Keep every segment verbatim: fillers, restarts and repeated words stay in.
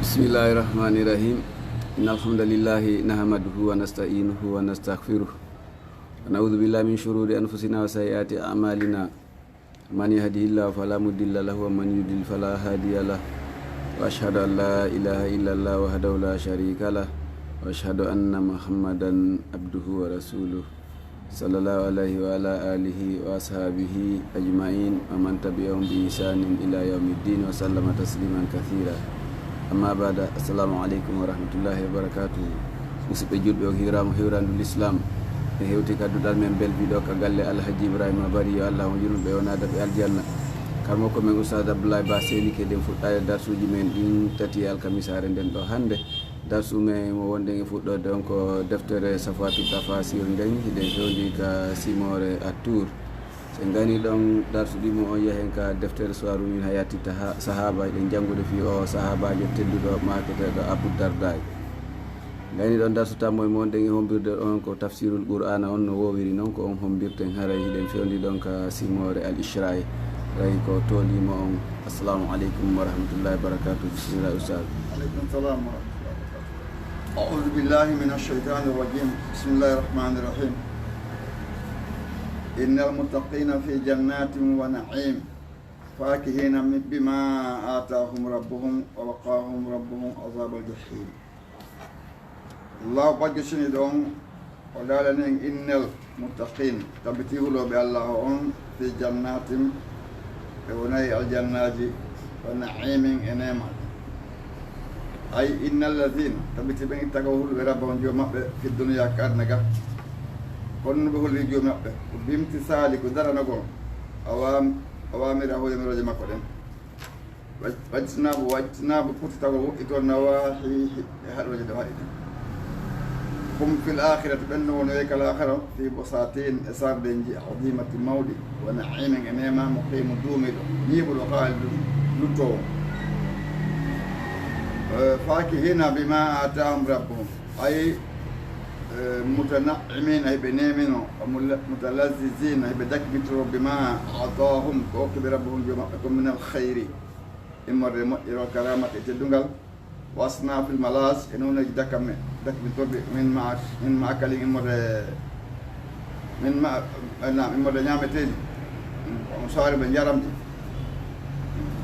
بسم الله الرحمن الرحيم. إن الحمد لله نحمده ونستعينه ونستغفره، ونعوذ بالله من شرور أنفسنا وسيئات أعمالنا. من يهده الله فلا مضل له، ومن يضلل فلا هادي له. وأشهد أن لا إله إلا الله وحده لا شريك له، وأشهد أن محمدا عبده ورسوله، صلى الله عليه وعلى آله وأصحابه أجمعين، ومن تبعهم بإحسان إلى يوم الدين، وسلم تسليما كثيرا. أما بعد، السلام عليكم ورحمة الله وبركاته. Musidɓe julɓe, on hiiraama hiwrandu l'islam. E hewti ka duɗal men belbiɗo ka galle Alhaji Ibrahima Bari, yo Allah on yurmo ɓe, o naada ɓe aljanna. Karmo ko men Oustaz Abdoulaye Ba Seni, keɗen fuɗɗaade darsuuji men ɗin tati e alkamisaare nden ɗo hannde. Darsu men mo wonɗen e fuɗɗoode on ko deftere Safwatu Tafasir nden, hiɗen fewndi ka simoore Attour. So en gayni ɗon darsu ɗimo on, yahen ka deftere Suwaru min Hayati Taha-, Sahaba, hiɗen janngude fii o sahaabaajo tedduɗo maaketeeɗo Abu Darda. Gayni ɗon darsu tammo e mo wonɗen e hombirde on ko tafsirul Qur'ana on no woowiri non, ko on hombirten haray hiɗen fewndi ɗon ka simoore Al Ishra'i. Haray ko toolimo on. Assalamu aleykum wa rahmatullahi wa barakatuh. Bismillah, Ustaz. عليكم السلام ورحمة الله وبركاته. أعوذ بالله من الشيطان الرجيم. بسم الله الرحمن الرحيم. إن المتقين في جنات ونعيم، فاكهين بما آتاهم ربهم، ووقاهم ربهم عذاب الجحيم. Allahu bajjo seniiɗo on, o daalani en: innal muttaqin, tabiti hulooɓe Allah on, fi jannatin, ɓe wonay aljannaaji, wa na'imin, e neema. Ay, innal ladhina, tabiti ɓen, ittaqaw, hulɓe rabbahum, joom maɓɓe, fi dunya, ka aduna ga. Kono no ɓe huliri joom maɓɓe, ko bimtisaali, ko daranagol, awam-, awamirahu, yamirooje makko ɗen. Waj-, wajtinaabu, wajtinaabu, pottitagol, woɗɗitol, nawaahihi, e haɗooje ɗe o haɗi ɗen. Hum fil aakhirati, ɓen no wonoye ka laakhara, fii basaatin, e sardeeji, aziimati, mawɗi, wa na'imin, e neema, muqiimu, duumiiɗo, ñiiɓuɗo, khaalidun, luttoowo. Eh, faakihiina bimaa aataahum rabbuhum, ay, eh, mutana'imiina, hiɓe neemino, wa mula-, mutalazziziina, hiɓe dakmitoro, bimaa aataahum, ko okki ɓe rabbuhum, joom maɓɓe, ko minal khayri. Immorde e moƴƴere, wal karaamati, e teddungal, wa asnaafil malaaz, e nooneeji dakamme, dakmitorɗi, min ma-, min ma'kalin, immorde, min ma-, naam, immorde ñaameteeji, on saari ɓe njaramji,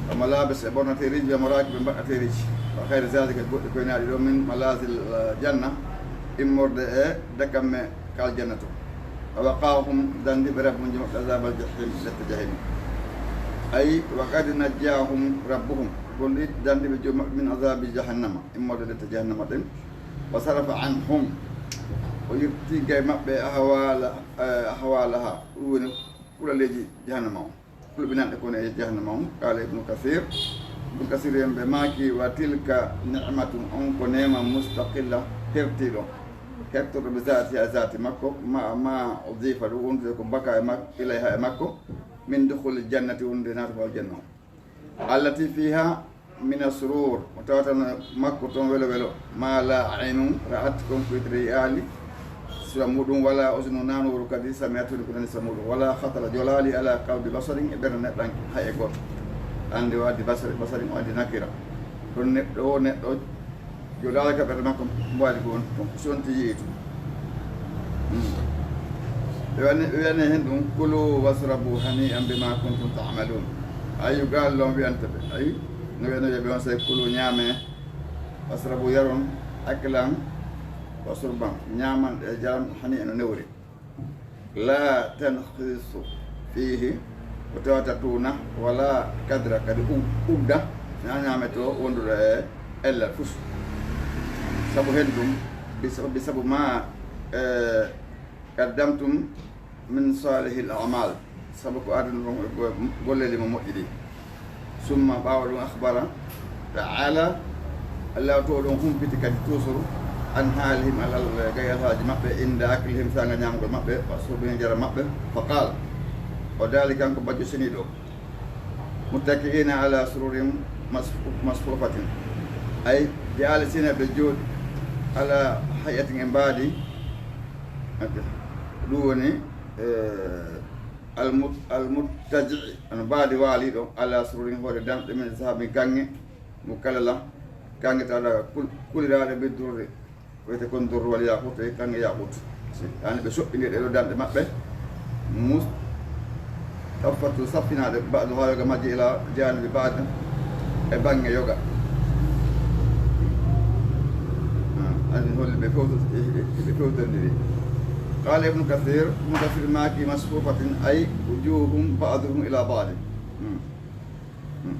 wa malaabis, e ɓornateeriiji, wa maraakib, e mbaɗɗateeriiji, wa ghayri zaalika, e goɗɗi koynaaɗi ɗo, min malaazil, eh, janna, immorde e dakamme ka aljanna to. Wa waqaahum, danndi ɓe rabbuhum joom maɓɓe, azaabal jahiim, lette jahiim. Ay, wa qad najjaahum rabbuhum, gonɗi danndi ɓe joom maɓɓe, min azaabi jahannama, immorde lette jahannama ɗen. Wa sarafa anhum, o yirti gay maɓɓe ahwaala, eh, ahwaalaha, ɗum woni kulaleeji jahannama on. Kulɓinanɗe ko woni e jahannama on. Qaala Ibnu Kasiir, Ibnu Kasiir en ɓe maaki: wa tilka ni'matun, on ko neema mustaqilla, hertiiɗo, hertorɗo, bi zaatiha, e zaati makko, ma, ma udifa, ɗum wondude ko baka e mak-, ilayha, e makko, min dukhuli jannati, wondude naatugol aljanna on. Allati fiha mina surur, mo tawata no makko ton welo welo, ma la aynun ra'at, konkoyre yi'aali sura muɗum, wala uzunun, nanooru kadi, sami'at, woni ko nani sura muɗum, wala khatara, jolaali, ala qalbi basharin, e ɓernde neɗɗanke, hay e gooto. Andi o addi bashar, basharin, o addi nakira. Ɗon neɗɗo o, neɗɗo jolaali ka ɓernde makko, mbo waɗi ko woni ton, ko sonti yi'i tun. Mm. Ɓe wiyani, ɓe wiyani hen ɗum: kulu washrabu hani'an bima kuntum ta'malun. Ayi, yo Gaal lon wiyanta ɓe. Ayi, no wiyano yo ɓe on sey: kulu, ñaame, washrabu, yaron, aklan wa shurban, ñaaman e jaram, hani'an, no newri. La tanxisu fiihi, ko tawata tuuna, wala kadra, kadi u-, udda, na ñaameto wonduɗo e ellal fus. Sabu hen ɗum, bi sababi, sabu ma, eh, qaddamtum min salihil a'mal, sabu ko aduna ɗon e go-, golleeli mo moƴƴi ɗi. Summa, ɓaawo ɗum, akhbara ta'ala, Allah to ɗon humpiti kadi toujours, an halihim, alal, gay alhaaji maɓɓe, inda aklihim, sanga ñamgol maɓɓe, wa shurbihim, jaram maɓɓe. Fa qala, o daali kanko bajjo seniiɗo, muttaki'ina ala sururin mas-, masfufatin, ay, ɓe alasina ɓe jooɗi, ala hay'atin, e mbaadi, ɗum woni, eh, Almut-, almuttaji'i, ano mbaadi waaliiɗo, ala sururin, hoore damɗe, min zahabin, gaŋŋe, mukallala, Kanŋe taala kul-, kuliraaɗe be durre, wiyete kon durre wal yaqut, e kanŋe yaqut. Si, yani ɓe soɓɓini ɗe ɗo danɗe maɓɓe. Mus-, taffatu saffinaaɗe, ba'du ha yoga majje ila janibi ba'd, e banŋe yoga. Ah, ani holli ɓe fewto-, ɓe, ɓe fewtondiri. Qala Ibnu Kathir, Ibnu Kathir maaki masfufatin ay wujuhum ba'duhum ila ba'd. Hmm. Hmm.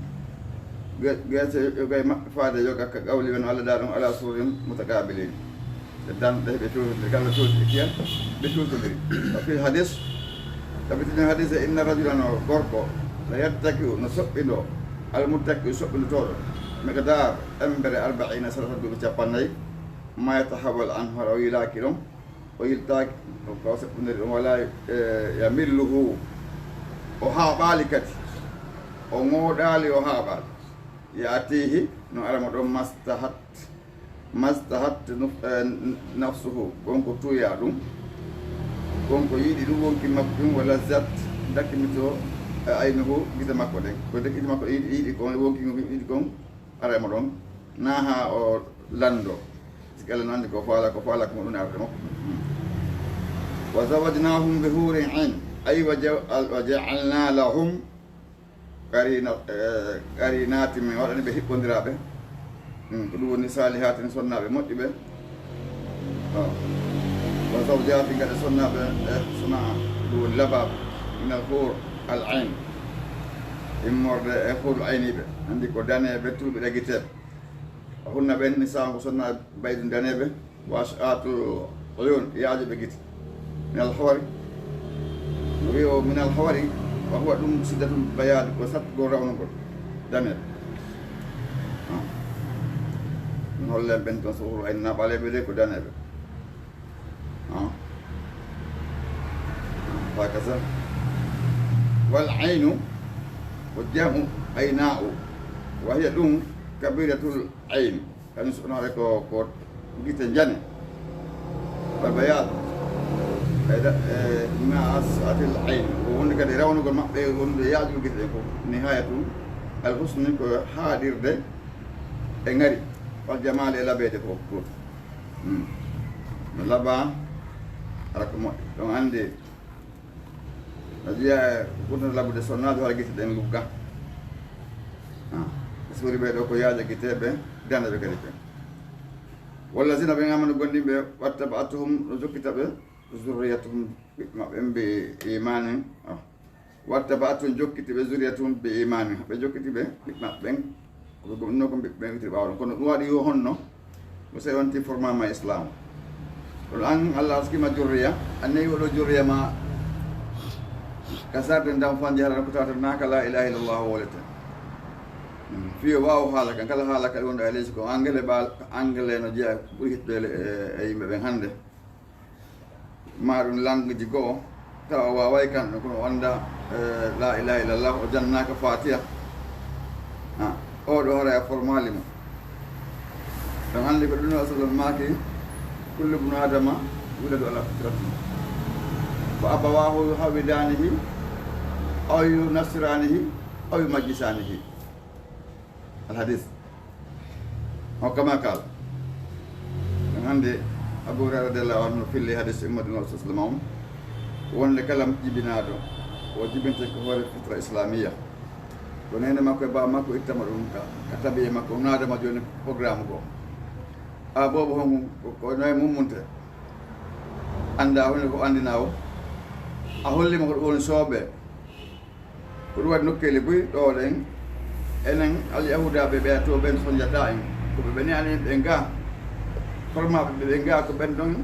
Ge-, geese yoga e maɓɓe faade yoga ka qawli men Allah da ɗum ala surrin mutaqabilin. Ɓe dan-, ɓe, ɓe fewtondiri, kala fewti e kiyan, ɓe fewtondiri. Wa fil hadis, tabitini hadis e inna rajulan o gorko, la yattaki'u no soɓɓindo, al muttaki'u soɓɓindotooɗo, miqdar embere arba'ina sanatan duuɓi cappannayi, ma yatahawwal anhu hara o yiilaaki ɗon, o yiltaaki, o kaw seɓɓundiri ɗon wala, eh, yamilluhu, o haaɓaali kadi, o ŋooɗaali, o haaɓaali. Yaatihi, no ara mo ɗon mastahat, mastahat nuf-, eh, nafsuhu, kon ko tuya ɗum, kon ko yiɗi ɗum wonki makko ɗum, wala zat, dakkimito, eh, aynuhu, gite makko ɗen. Ko dakkiti makko yiɗi, yiɗi kon, wonki makko yiɗi kon, ara mo ɗon, na ha o lando. Sika Allah no andi ko faala, ko faala ko ɗum arde makko. Wa zawajnahum bi hurin ain, ay wa ja-, al-, wa ja'alna lahum qarina-, eh, qarinati, min waɗani ɓe hiɓɓondiraaɓe. Hmm, ko ɗum woni salihatin sonnaaɓe moƴƴuɓe. Oh. Wa zawjatin kadi sonnaaɓe, eh, sona, ko ɗum woni labaaɓe. Min al hur al ain. Immorde e hurul ayniɓe. Andi ko daneeɓe, tulɓe ɗagiteeɓe. Wa hunna ɓen nisaa'un ko sonnaaɓe baydun daneeɓe, wa ash'atul uyun, yaajuɓe gite. Min al hawari, no wi'o min al hawari, wa huwa ɗum siddatul bayaadi, ko sattugol rawnugol daneeɓe. Ah. Ɗum hollen ɓen ton so hurul ayni na ɓaleeɓe de ko daneeɓe. Ah. Hakaza. Wal aynu ko jamu ayna'u, wa hiya ɗum kabiratul ayn. Kañum so ɗum haɗa ko, ko gite njane. Wal bayad. Ɓeyda, e, ma as'atil ayn. Ko wonde kadi rawnugol maɓɓe, wonde yaajugol gite ɗen ko nihayatul husni, ko haaɗirde e ngari. Wal jamaali e labeede fof. Hmm. No labaa, hara ko moƴƴi. Ɗon anndi, no jeyaa e ɓurtata labude sonnaajo, hara gite ɗen lugga. Ah, ɓe suuri ɓe ɗo ko yaaja giteeɓe, daneeɓe kadi ɓe. Wallazina ɓen amanu gomɗinɓe, wattaba'athum no jokkita ɓe, zurriyatuhum ɓiɓɓe maɓɓe ɓen bi imanin. Ah. Wattaba'athum jokkiti ɓe zurriyatuhum bi imanin. Ɓe jokkiti ɓe ɓiɓɓe maɓɓe ɓen. Ko ɓe gomɗinno kon ɓiɓɓe ɓen witiri ɓaawo ɗon. Kono ɗum waɗi yo honno? Ko sey on ti forma ma Islam. Kono an Allah askima jurriya, an newi oɗo jurriya ma ka sarde ndam fanje hara ko tawata naka la ilaha illallah wolete. Hmm. Fiyo waawo haala kan, kala haala kadi wonɗo e leydi ko anglais ɓaal, anglais no jeeya ɓuri hittoyle e, e yimɓe ɓen hannde. Ma ɗum langueji goo, tawa o waaway kan ɗum, kono o annda, eh, la ilaha illallah, o jannaaka fatiha. Ah, oɗo haray a formaali mo. Ɗon anndi ko ɗum no sallam maaki, kullu ibnu adama yuladu ala fitrati. Fa abawahu yuhawidanihi, aw yunasiranihi, aw yumajjisanihi. Al hadis. O kama kala. En hannde Abu Hurayra radiyallahu anhu filli hadis Muhammadu Rasulullah sallallahu alaihi wasallam on. Wonde kala jibinaaɗo, o jibinte ko hoore fitra islamiyya. Ko neene makko e baaba makko ittama ɗum ka, ka tabiye makko, naadama jooni programme goo. A boobo hon ko, ko noye mummunte. Annda honde ko anndina o. A holli mo ko ɗum woni soobe. Ko ɗum waɗi nokkeeli buy ɗo ɗen, enen Alyahuudaaɓe ɓe to ɓen sonjata en. Ko ɓe ɓe ne'ani en ɓen ga, hormaaɓe ɓe ɓen ga, ko ɓen ɗon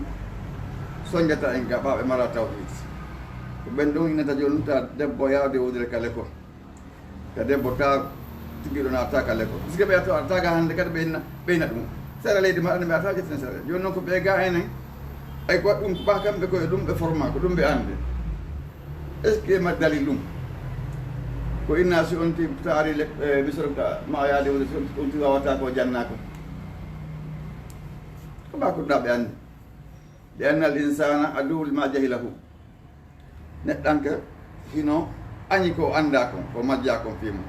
sonjata en ga, ɓaaɓe mara tawhiid. Ko ɓen ɗon innata jooni ta debbo yaawde wodire ka lekol. Ka debbo ta tigi ɗo naata ka lekol. Sike ɓe to arta ga hannde kadi ɓe inna, ɓe inna ɗum. Sere leydi maɗa ne ɓe ata ƴettene sere. Jooni noon ko ɓe ga enen, ay ko ɗum ko ɓa kamɓe koye ɗum ɓe forma, ko ɗum ɓe anndi. Est-ce que ma dalil ɗum? Ko inna si on ti taari le, eh, misoro ka ma yaade woni si on, on ti wawata ko janna ko. Ko ba ko da ɓe anndi. Li anna al insana aduwwu lima jahilahu. Neɗɗanke hino añi ko annda kon, ko majja kon fii mum.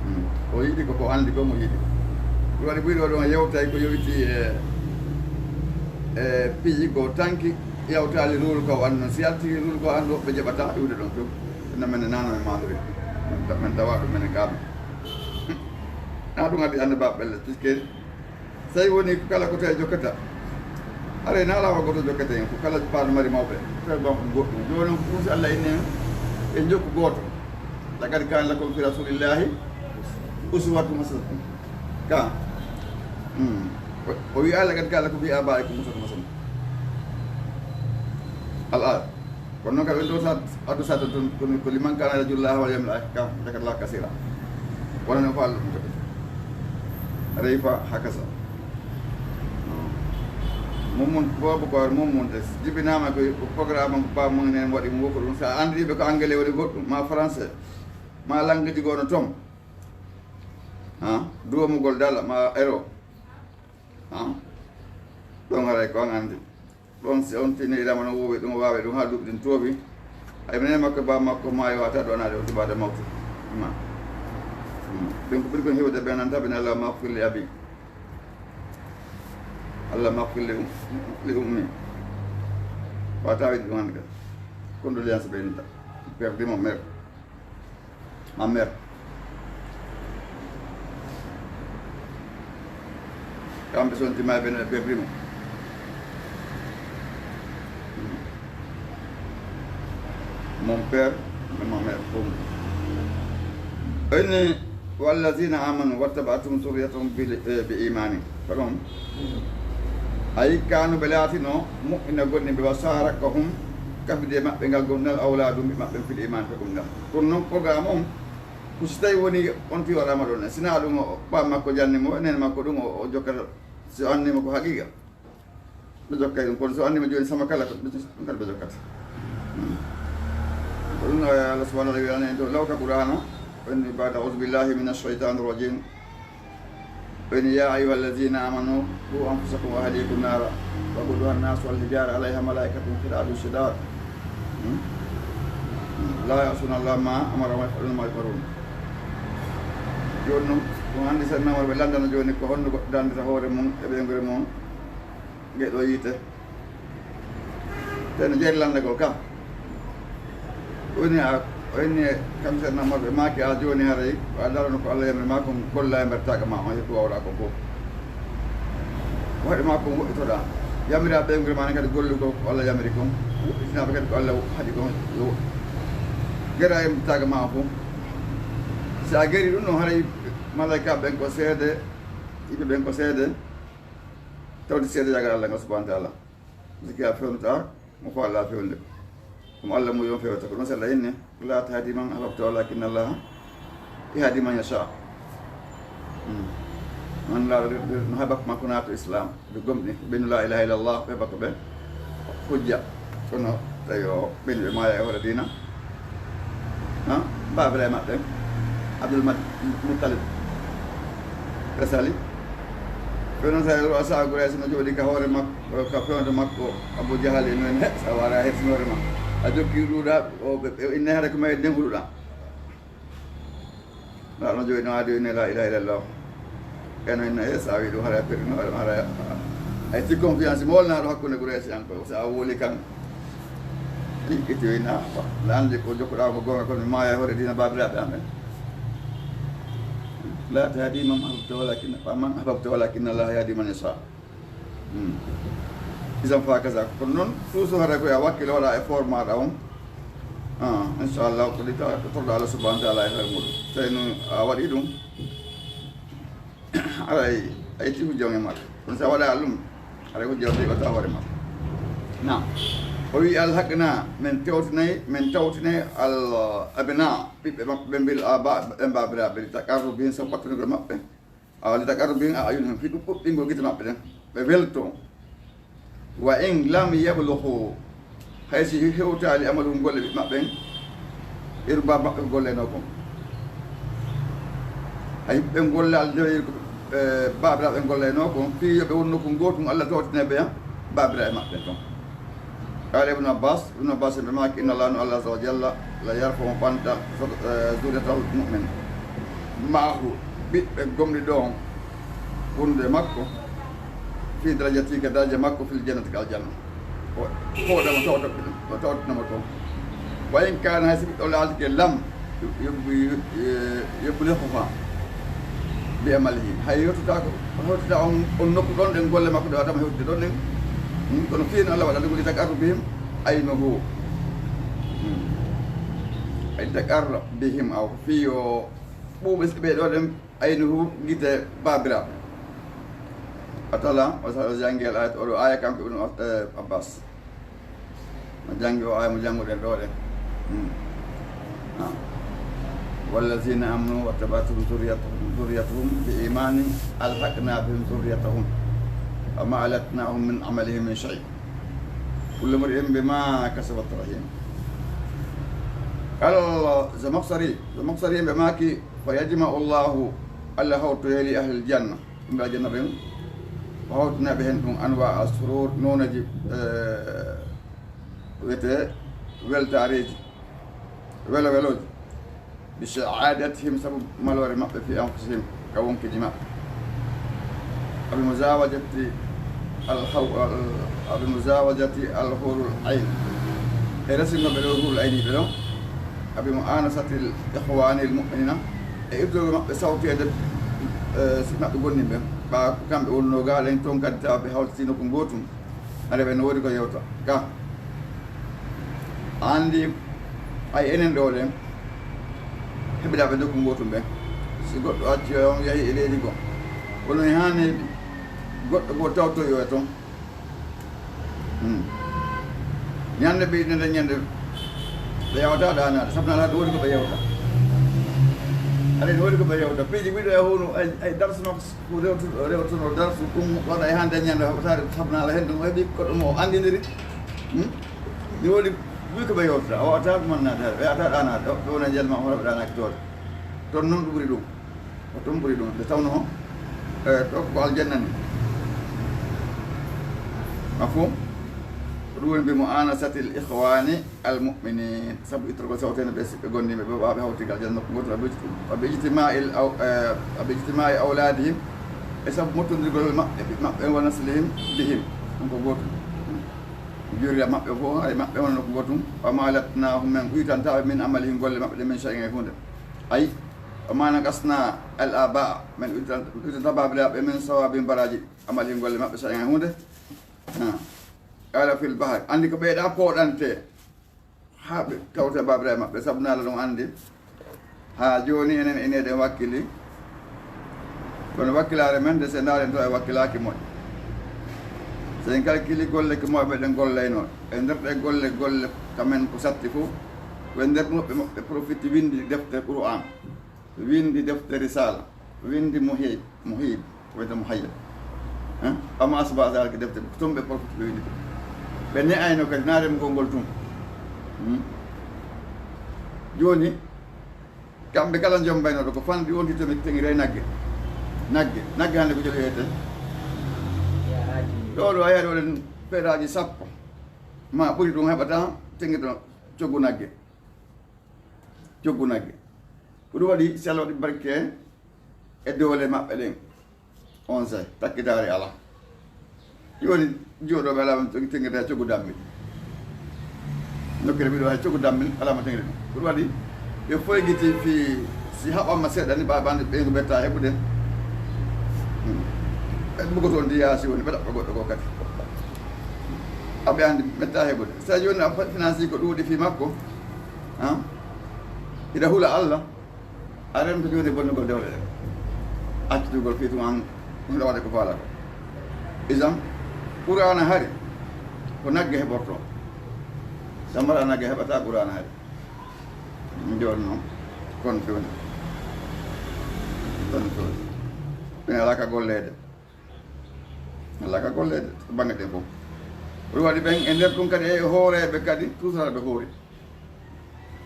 Hmm. O yiɗi ko, ko anndi ko mo yiɗi. Ɗum waɗi ɓuyɗo ɗon yewtay ko yowiti e, e piiji ko tanki, yawtaali ruulu ko anno. Si yalti ruulu ko anno, ɓe jaɓata iwde ɗon few. Ina men e nano e maandori. Men ta-, men tawa ɗum men e gaaɓe. Na ɗum addi annabaaɓe ɓelle, puisque so tawi woni ko kala ko tawi jokkata. Haray na alaa o gooto jokkata en, ko kala paano mari mawɓe. Tawi bon ko goɗɗum. Jooni noon, ɗum si Allah inni en, en jokku gooto. Laqad kaana lakum fi rasulillahi uswatun hasanatun. Ka. Hmm. O, o wi'a, "Laqad kaana lakum fi abaikum uswatun hasanatun." Al-aya. Kono noon kadi, en ɗo sa-, addu sa ton, kono ko liman kana yarju Llaha wal yawmal akhir, ka, dakara Llaha kasira. Wonano ko Allah ɗum kadi. Rayfa hakasa. Mum mun, boobu ko mum mun des. Jibinaama ko, ko programme ko ba mun en waɗi mo ko ɗum. Sa anndi ɓe ko anglais woni goɗɗum, ma français, ma langue ji gono tom. Ha? Duwomugol dala, ma euro. Ha? Ɗon haray ko an anndi. Ɗon si on tini ilama no wowi ɗum, wawi ɗum ha duuɓi ɗin toowi. Ay mene makko ba makko maayo wata ɗo anaade o tibade mawtu. Ma. Hmm. Ɗum ko ɓuri kon hewde ɓe nan tabina Allah maghfir li abi. Allah maghfir li um-, li ummi. Wata wiɗi ɗum hande kadi. Condoléances ɓe inta. Perdi mo mère. Ma mère. Kamɓe son timaɓe ɓe perdimo. Mon père, ma mère, bon. Ene, wallazina amanu wattaba'athum zurriyatuhum bil, eh, bi imani. Ko ɗon. Ayi, kanu ɓe laatino mu'mina gonni ɓe wa sharakahum kafide maɓɓe ngal gonnal awladu ɓe maɓɓe fil iman ko ɗum ngal. Kono noon programme on, ko si tawi woni on ti waɗama ɗon, sina ɗum o ɓa makko janni mo, enen makko ɗum o, o jokkata, si o anni mo ko haqiqa. Ɓe jokkay ɗum, kono so anni mo jooni sama kala ko ɗum kadi ɓe jokkata. Hmm. Ko ɗum, eh, Allah subhanahu wa ta'ala wi'ani en to lawta Qur'ana, o inni ba'da a'udhu billahi minash shaitanir rajim. O inni, "Ya ayyuhal ladhina amanu qu anfusakum wa ahlikum nara, waquduha an-nas wal hijara alayha malaikatun ghilazun shidad." Hmm? La ya'suna Allah ma amara wa yaf'aluna ma yu'marun. Jooni noon, ɗum anndi sen namar ɓe lanndana jooni ko honno goɗɗo danndata hoore mum e ɓeynguure mum. Nge ɗo yiite. Te no jeeri lanndagol ka. O inni a, o inni kam sen namar ɓe maaki a jooni haray, a darano ko Allah yamiri ma kon golla e nder taga ma on, yettu wawɗa kon fof. Ko waɗi ma kon woɗɗitoɗa. Yamira ɓeynguure ma ne kadi gollugol ko Allah yamiri kon. Woɗɗitinaɓe kadi ko Allah haɗi kon yo woɗɗi. Gera e taga ma fof. Si a geri ɗum noon haray malaika ɓen ko seede, yimɓe ɓen ko seede. Tawde seede jagal Allah ngal subhanahu wa ta'ala. Jikki a fewnata mo ko Allah fewnde. Ɗum Allah mo yon fewta ko ɗum sella inni, "La tahdi man ahbabta walakinna Allah yahdi man yasha." Hmm. Man la no habak ma kunatu Islam. Ɓe gomɗi, ɓe no la ilaha illallah, ɓe bakko ɓe. Hujja. Kono tawi o ɓeli ɓe maaya e hoore diina. Ha? Baabiraaɓe maɓɓe. Abdul Mad-, Muttalib. Ɓe sali. Kono sa, sa Quraysh no jooɗi ka hoore makko, ka fewndo makko, Abu Jahal en men, he, sa wara hersinoore ma. A jokki ɗuɗa, o ɓe, ɓe inne hara ko may den huɗuɗa. Ndaa ɗon jooni no aadi o inne la ilaha illallah. Eno inna e sa wi ɗum hara perino, hara, hara. Ay si confiance mo wolnaaɗo hakkunde Quraysh en ko, sa woli kan. Ɗi iti o inna, la andi ko jokkuɗa ko gonga, kono mi maaya e hoore diina baabiraaɓe amen. La tahdi man ahbabta walakin, man ahbabta walakin Allah yahdi man yasha. Hmm. Isan fa kaza. Kono noon, toujours hara ko ya wakkilo waɗa effort maɗa on. Ah, inchallah, ko ɗi ta-, ko torɗo Allah subhanahu wa ta'ala e hoore muɗum. Tawi noon a waɗi ɗum, aray, a itti hujja on e maɗa. Kono si a waɗa ɗum, aray hujja on tawi ko tawa hoore maɗa. Naam. O wi, "Alhaqna, men tewtinay, men tawtinay al abna, ɓiɓɓe maɓɓe ɓe mbil aba, ɓe mbabiraɓe, li taqarrubihim, sabu pattunugol maɓɓe." Awa, li taqarrubihim a ayunihim, fii ɗum ɓuɓɓingol gite maɓɓe ɗen, ɓe welto. Wa in lam yablughu, hay si hewtaali amaluhum golle ɓiɓɓe maɓɓe ɓen, iru ba maɓɓe ko golleynoo kon. Hay ɓe gollaali nde ko, eh, baabiraaɓe ɓen golleynoo kon, fii yo ɓe wonno kon gootum, Allah tawtine ɓe, baabiraaɓe maɓɓe ɓen ton. Qaala Ibnu Abbaas, Ibnu Abbaas ɓe maaki, "Inna Allaha, no Allah azza wa jalla, la yarfa'u ɓanta, eh, zurriyatal mu'min ma'ahu, ɓiɓɓe gomɗiɗo on, Wondude e makko, fii darajatihi, ka daraja makko, fil jannati, ka aljanna. O fooɗa mo, tawta, o tawtina mo toon. Wa in kaana, hay si ɓiɗɗo laalike lam yub-, yub-, yublighuhaa bi amalihi. Hay yottutaa ko, yottutaa on, on nokku ɗon, ɗen golle makko ɗe waɗata mo hewtude ɗon ɗen. Hmm, kono fii no Allah waɗata ko li taqarra bihim aynuhu. Hmm. Ay taqarra bihim, aw fii yo ɓuuɓe si ɓe ɗo ɗen aynuhu, gite baabiraaɓe. A tala, o sa-, o janngi al ayat, oɗo aaya kanko Ibnu As-, eh, Abbas. Mo janngi o aaya mo jannguɗen ɗo ɗen. Hmm. Ah. Wallazina amanu wattaba'athum zurriyatuhum, zurriyatuhum bi imanin alhaqna bihim zurriyatahum wa ma alatnahum min amalihim min shay. Kullu mri'in bima kasaba rahin. Qala Zamakhshari, Zamakhshari ɓe maaki, fa yajma'u Allahu, Allah hawtoyay li ahlil janna, yimɓe aljanna ɓen, o hawtina ɓe hen ɗum anwa as-surur, nooneeji, eh, wiyetee weltaareeji, welo welooji, bi shahaadatihim, sabu maloore maɓɓe, fi anfusihim, ka wonkiiji maɓɓe. Abi muzawajati al haw-, al-, abi muzawajati al hurul ayn. E resingol ɓe ɗo hurul ayni ɓe ɗon. Abi mu'anasatil ikhwanil mu'minina. E ittugol maɓɓe sawteede, eh, si maɓɓe gonnimɓe. Ɓa kamɓe wonnoo gaalen toon kadi tawa ɓe hawtiti nokku gootum. Hade ɓe no woodi ko yewta. Ka. A anndi, ay enen ɗo ɗen, heɓiɗaa ɓe nokku gootum ɓen. Si goɗɗo acci on yahi e leydi goo, kono e haa neeɓi, goɗɗo goo tawtoyo e toon. Hmm. Ñande ɓe inde nden ñande, ɓe yawata ɗaanaade, sabu no alaa ɗo woodi ko ɓe yewta. Aɗa ene woodi ko ɓe yewta. Piiji ɓiɗo e hono, ay, ay darsuno ko rewtuɗo, rewtuno darsu ɗum waɗa e hannde ñande haɓataade sabu no alaa heen ɗum heɓi ko ɗum o anndindiri. Hmm? Ni woodi buy ko ɓe yewtata, o wata ɗum annaade, ɓe yata ɗaanaade, ɓe wona jelma hono ɓe ɗaanaaki toon. Toon noon ɗum ɓuri ɗum. Ko ɗum ɓuri ɗum. Nde tawnoo, eh, ɗo ko aljanna ni. Mafhum? Ko ɗum woni bi mu'anasatil ikhwani al mu'minin. Sabu ittorgol sawteende ɓe siɓɓe gonndiiɓe ɓe, ɓe hawti ka aljanna nokku gooto, wa bi ijti-, wa bi ijtima'il aw-, eh, wa bi ijtima'i awladihim. E sabu mottondirgol maɓɓe, ɓiɓɓe maɓɓe, wa naslihim bihim. Ɗum ko gootum. Jurriya maɓɓe fof, hay maɓɓe wonno ko gootum. Wa ma alatnahum, min uytantaa ɓe, min amalihim, golle maɓɓe ɗe, min shay'in, e huunde. Ay, wa ma naqasna al aba, min uytan-, uytantaa baabiraaɓe, min sawabihim, baraaji amalihim, golle maɓɓe, shay'in, e huunde. Ah. Qala fil bahar. Anndi ko ɓeyɗa pooɗante. Haa ɓe kawta baabiraaɓe maɓɓe, sabu no Alla ɗum anndi. Haa jooni enen ene eɗen wakkili. Kono wakkilaare men nde, so en ndaaren to, en wakkilaaki moƴƴo. So en kalkili golle ko mawɓe ɗen gollayno, e nder ɗe golle, golle ka men ko satti fof, ko e nder ɗum ɓe, ɓe profiti winndi defte Qur'an. Winndi defte Risaala, winndi Muhib, Muhib, wiyetee Muhayyab. Hein? Amma asba zalika, defte ko toon ɓe profiti ɓe winndi ɗum. Ɓe ne'ayno kadi, naare mo konngol tun. Hmm? Jooni, kamɓe kala njombayno ɗo, ko fanɗi on tito mi teŋiray nagge. Nagge, nagge hannde ko joli wiyetee? Ɗo ɗo a yaari waɗen peeraaji sappo. Ma ɓuri ɗum heɓata teŋirɗo coggu nagge. Coggu nagge. Ko ɗum waɗi, si Allah waɗi barke e doole maɓɓe ɗen, on saa'i takkitaare alaa. Jooni jooɗooɓe alaa, teŋirta coggu dammel. Nokkere mbiɗo hay coggu dammel alaa mo teŋiri ɗum. Ko ɗum waɗi, ɓe foygiti fii, si haɓama seeɗa ni, ɓa ɓe anndi ɓe ko ɓe taa heɓude. Hmm. Ɓe mbugoto on ndi yaasi woni, ɓe ɗaɓɓa goɗɗo goo kadi. Aɓe anndi ɓe taa heɓude. Sa jooni a fa-, finance ko ɗuuɗi fii makko, han? Hiɗa hula Allah, a rento jooni bonnugol dewle ɗen. Accitugol fii tun an, ɗum ɗo waɗa ko faala ko. Isan, Qur'aana hari, ko nagge heɓortoo. Sa maraa nagge heɓataa Qur'aana hari. Jooni noon, kon jooni. Kon jooni. Ɓe alaa ka golleede. Alaa ka golleede, bannge ɗen fof. Ɗum waɗi ɓen e nder ɗum kadi e hooreeɓe kadi, toujours hara ɓe hoori.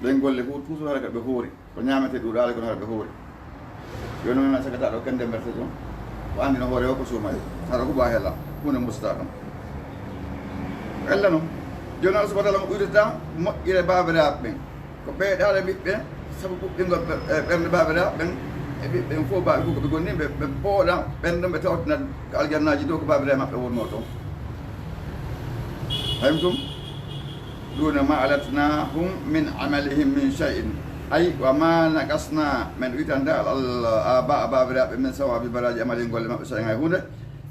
Ɓen golle fof, toujours hara ka ɓe hoori. Ko ñaametee ɗuuɗaali, kono hara ɓe hoori. Jooni noon, a sagataa ɗo kende mberte ɗon. Ko anndi no hoore o ko suumaye. Hara huɓa hela, huunde musataa ɗon. Ko ella noon. Jooni Allah subhanahu wa taala mo ɓuytata moƴƴere baabiraaɓe ɓen. Ko ɓeyɗaale ɓiɓɓe, sabu ɓuɓɓingol ɓe-, e ɓernde baabiraaɓe ɓen, ɓiɓɓe ɓen fof, baaɓe fof ko ɓe gonni, ɓe, ɓe pooɗa ɓen ɗon, ɓe tawtina ka aljannaaji dow ko baabiraaɓe maɓɓe wonnoo toon. Fahimtum? Ɗum ne, ma alatnahum min amalihim min shay'in. Ay, wa ma naqasna, men itanta al, al, aba, baabiraaɓe men, sawabi baraji amali golle maɓɓe, shay'an hay huunde.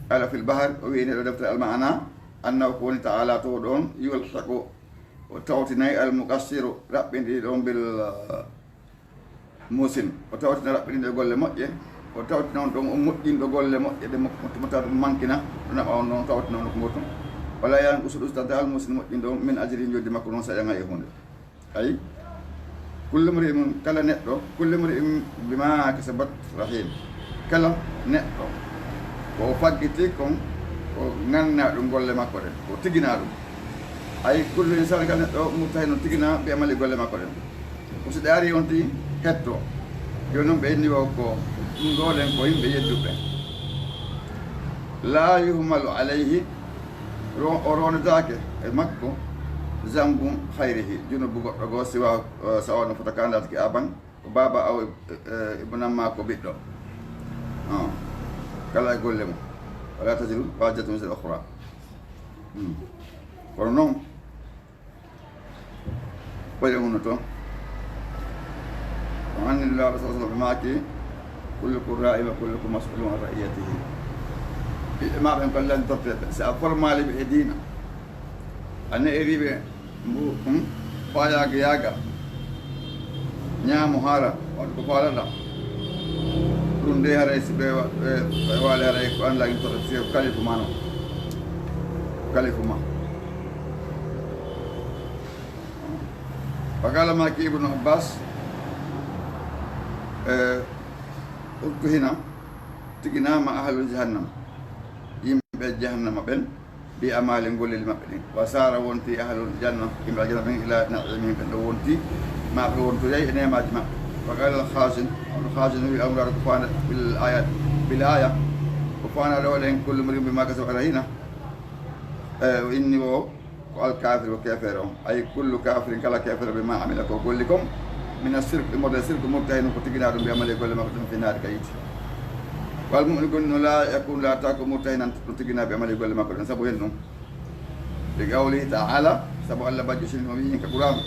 Ala fil bahar, o wi'i nder ɗo deftere al maana, annahu ko woni ta'ala to ɗon, yulhiqu, o tawtinay al muqassiru, raɓɓinɗi ɗon bil, uh, musin, o tawtina raɓɓinɗo golle moƴƴe, o tawtina on ɗon on moƴƴinɗo golle moƴƴe ɗe mo, mo, mo tawa ɗum mankina, ɗo naɓa on ɗon, tawtina on ko gotum. Wala yanqusu, ɗustanta al musin moƴƴinɗo on min ajri, njondi makko ɗon, shay'an hay huunde. Ay, kullu mri'in, kala neɗɗo, kullu mri'in bima kasabat rahin. Kala neɗɗo ko o faggiti kon, ko ganna ɗum golle makko ɗen, ko tigina ɗum. Ay, kullu insani, kala neɗɗo, murtahinun, tigina bi amali golle makko ɗen. Ko si ɗe ari on ti hetto. Jooni noon ɓe inni o ko ɗum ɗo ɗen ko yimɓe yedduɓe. La yuhmalu alayhi, ro-, o ronataake e makko zambu hayrihi, junubu goɗɗo goo, siwa, eh, sawa no fota ka ndataki aban, ko baaba aw, eh, ibnan ma ko ɓiɗɗo. Ah, kala e golle mum. Wala taziru waziratun wizra ukhra. Hmm. Kono noon, koye wonno toon. O anni Nulaaɗo sallallahu alaihi wasallam ɓe maaki, "Kullukum raa'in wa kullukum mas'uulun an ra'iyyatihi." Ɓiɓɓe ma ɓen ko lantorteeɓe. Si a formaali ɓe e diina, a ne'iri ɓe mbu, hmm? Faayaaka yaaga, ñaamo haara, waɗu ko faalaɗaa. Ɗum de haray si ɓe wa-, ɓe, ɓe waali haray ko an lantorte, si ko kalifu ma non. Kalifu ma. Faqaala, maaki Ibnu Abbaas, eh, "Urtuhina, tiginaama ahlu jahannam, yimɓe jahannama ɓen, bi amali golleli maɓɓe ɗin. Wa saara wonti ahlu janna, yimɓe aljanna ɓen, ila na'imihim, ɓen ɗo wonti, ma ɓe wontoyay e neemaaji maɓɓe." Faqaala al-Khaazin, Abul Khaazin wi, al-muraadu ko faanda bil aaya, bil aaya, ko faanda ɗo ɗen, "Kullu mri'in bima kasaba rahina." Eh, o inni o, ko al-kaafir, ko keefeero on. Ay, kullu kaafirin, kala keefeero, bima amila, ko golli kon, mina sirk, immorde sirk, murtahinun, ko tiginaa ɗum, bi amali, golle makko ɗum, fi naari, ka yiite. Wal mu'min, gomɗinɗo, laa yakunu, laataako, murtahinan, ɗum tiginaa, bi amali, golle makko ɗum, sabu hen ɗum. Bi qawlihi ta'ala, sabu Allah bajjo sini o wi'i ka Qur'aan,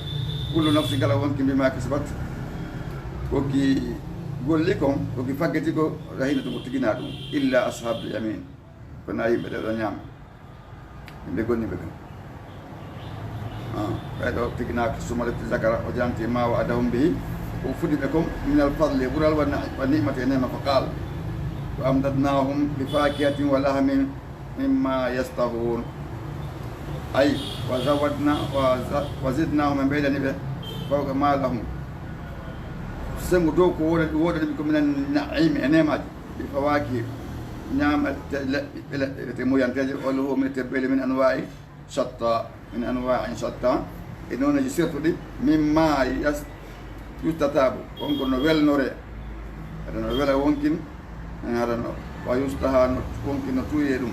"Kullu nafsin, kala wonki, bima kasabat, ko ki golli kon, ko ki faggiti ko, rahinatun, ko tiginaa ɗum, illa ashabul yamin, ko na yimɓe ɗe ɗo ñaama." Yimɓe gonniɓe ɓen. Ah, ɓe ɗo tiginaaka, summa zakara, o janti ma wa'adahum bihi, o fudi ɓe kon, minal fadli, ɓural wa na-, wa ni'mati e neema, fa qaal, "Wa amdadnahum bi fakihatin wa lahmin mimma yashtahun." Ay, wa zawadna, wa za-, wa zidnahum, en ɓeydani ɓe, fawqa ma lahum, sengo dow ko woodani, woodani ɓe ko minan na'imi e neemaaji. Bi fawaakihi, ñaametee leɗɗe, ɓiɓɓe leɗɗe, wiyetee muyanteeje, wa luhuumi, e tebbeeli, min anwaa'i shatta, min anwaa'in shatta, e nooneeji sertuɗi, mimma yas-, yustataabu, won ko no welnoree, hade no wela wonkin, hade no, wa yustahaa, no wonkin no tuuyee ɗum.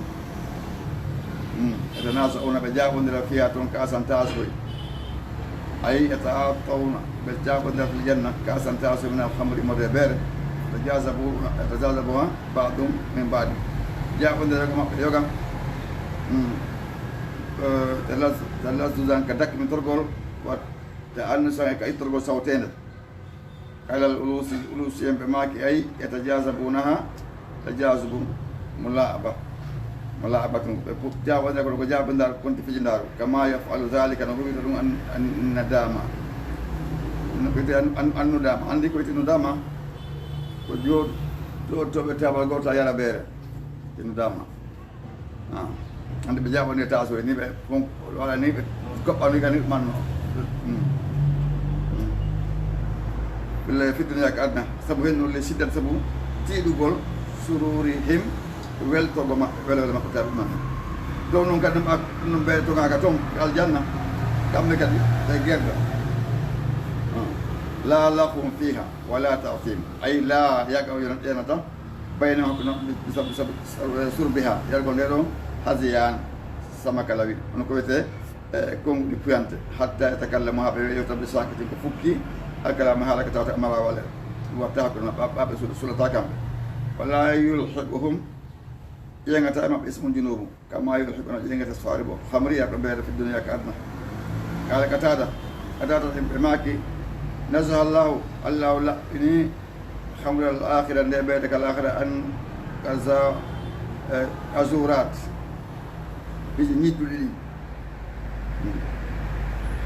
Mm. Yatanaaza'uuna, ɓe jaaɓondira, fiihaa toon, ka'san taasoy. Ay, yata'aatawna, ɓe jaaɓondira fil janna, ka'san taasoy, minal khamri, immorde e beere. Yatajaazabu-, yatajaazabuhaa ba'duhum min ba'din. Jaaɓondira ko maɓɓe yoga. Mm. Eh, talaz-, talazzuzan, ka dakmitorgol, wa ta'annusan, e ka ittorgol sawteende. Qaalal Uluusi, Uluusi en ɓe maaki, ay, yatajaazabuunahaa tajaazubu mulaa'aba, mulaa'abatun, ɓe pu-, jaaɓondira kono ko jaaɓondaaru, konti fijindaaru, kamaa yaf'alu zaalika, no huwirta ɗum an-, an-, nadaama. No wiyetee an-, an-, annudaama. Anndi ko wiyetee nudaama? Ko joo-, jooɗotooɓe taabal gootal yara beere. Wiyetee nudaama. Ah. Hannde ɓe jaaɓani e taaso e ni ɓe, bon, wala ni ɓe goɓɓani ka ni ɓe manno. Mm. Mm. Ɓilla e fitna yak adna. Sabu hen ɗum le siddat, sabu tiiɗugol sururihim, weltogo maɓɓe, welwele maɓɓe tawi ɗum manno. Ɗum noon kadi ɗum ak-, ɗum ɓe togaaka toon e aljanna, kamɓe kadi ɓe gerda. Ah. La laghwun fiha, wala ta'thim. Ay la yaqa'u, yonata, baynahum, hakkunde maɓɓe, bi sababi, sababi surbiha, yargol nde ɗo, haziyan, samakalawi, hono ko wiyetee, eh, konnguɗi puyante, hatta yatakallamu, haa ɓe yewta, bi sakitin, ko fukki, alkalaama, haala ka tawata mala wale. Watta hakkunde maɓɓe, ɓaɓɓe ɓe sula-, sulata kamɓe. Wala yulhiquhum, ƴeeŋata e maɓɓe ismun junubu, kama yulhiqu no ƴeeŋata saribu khamri, yarɗo beere fi duniya ka aduna. Qala Qatada, Qatada ɓe maaki, nazaha Allahu, Allahu laɓɓini khamral akhira, nde beere ka lahira, an kaza, eh, azurat, piiji ñidduɗi ɗi.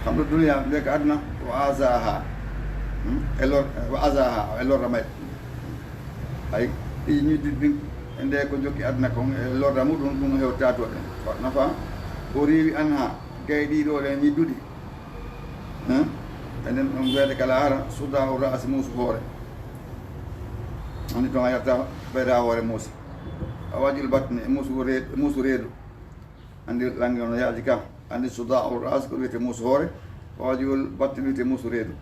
Khamru duniya, nde ka aduna, wa azaha. Hmm? E lor-, wa azaha, e lorra may. Ay, piiji ñidduɗi ɗin, e nde ko jokki aduna kon, e lorra muɗum, ɗum hewta to ɗen. Wa nafa, o riiwi anha, gay ɗiɗo ɗen ñidduɗi. Hmm? Enen ɗon weede kala hara, suda o ra'asi muusu hoore. Ani ton a yarta ɓeyda hoore muusi. A wajul batni, e muusu reedu, muusu reedu. Andi langi on yaaji ka. Andi suda o ra'asi ko wiyete muusu hoore. Wajul batni wiyete muusu reedu.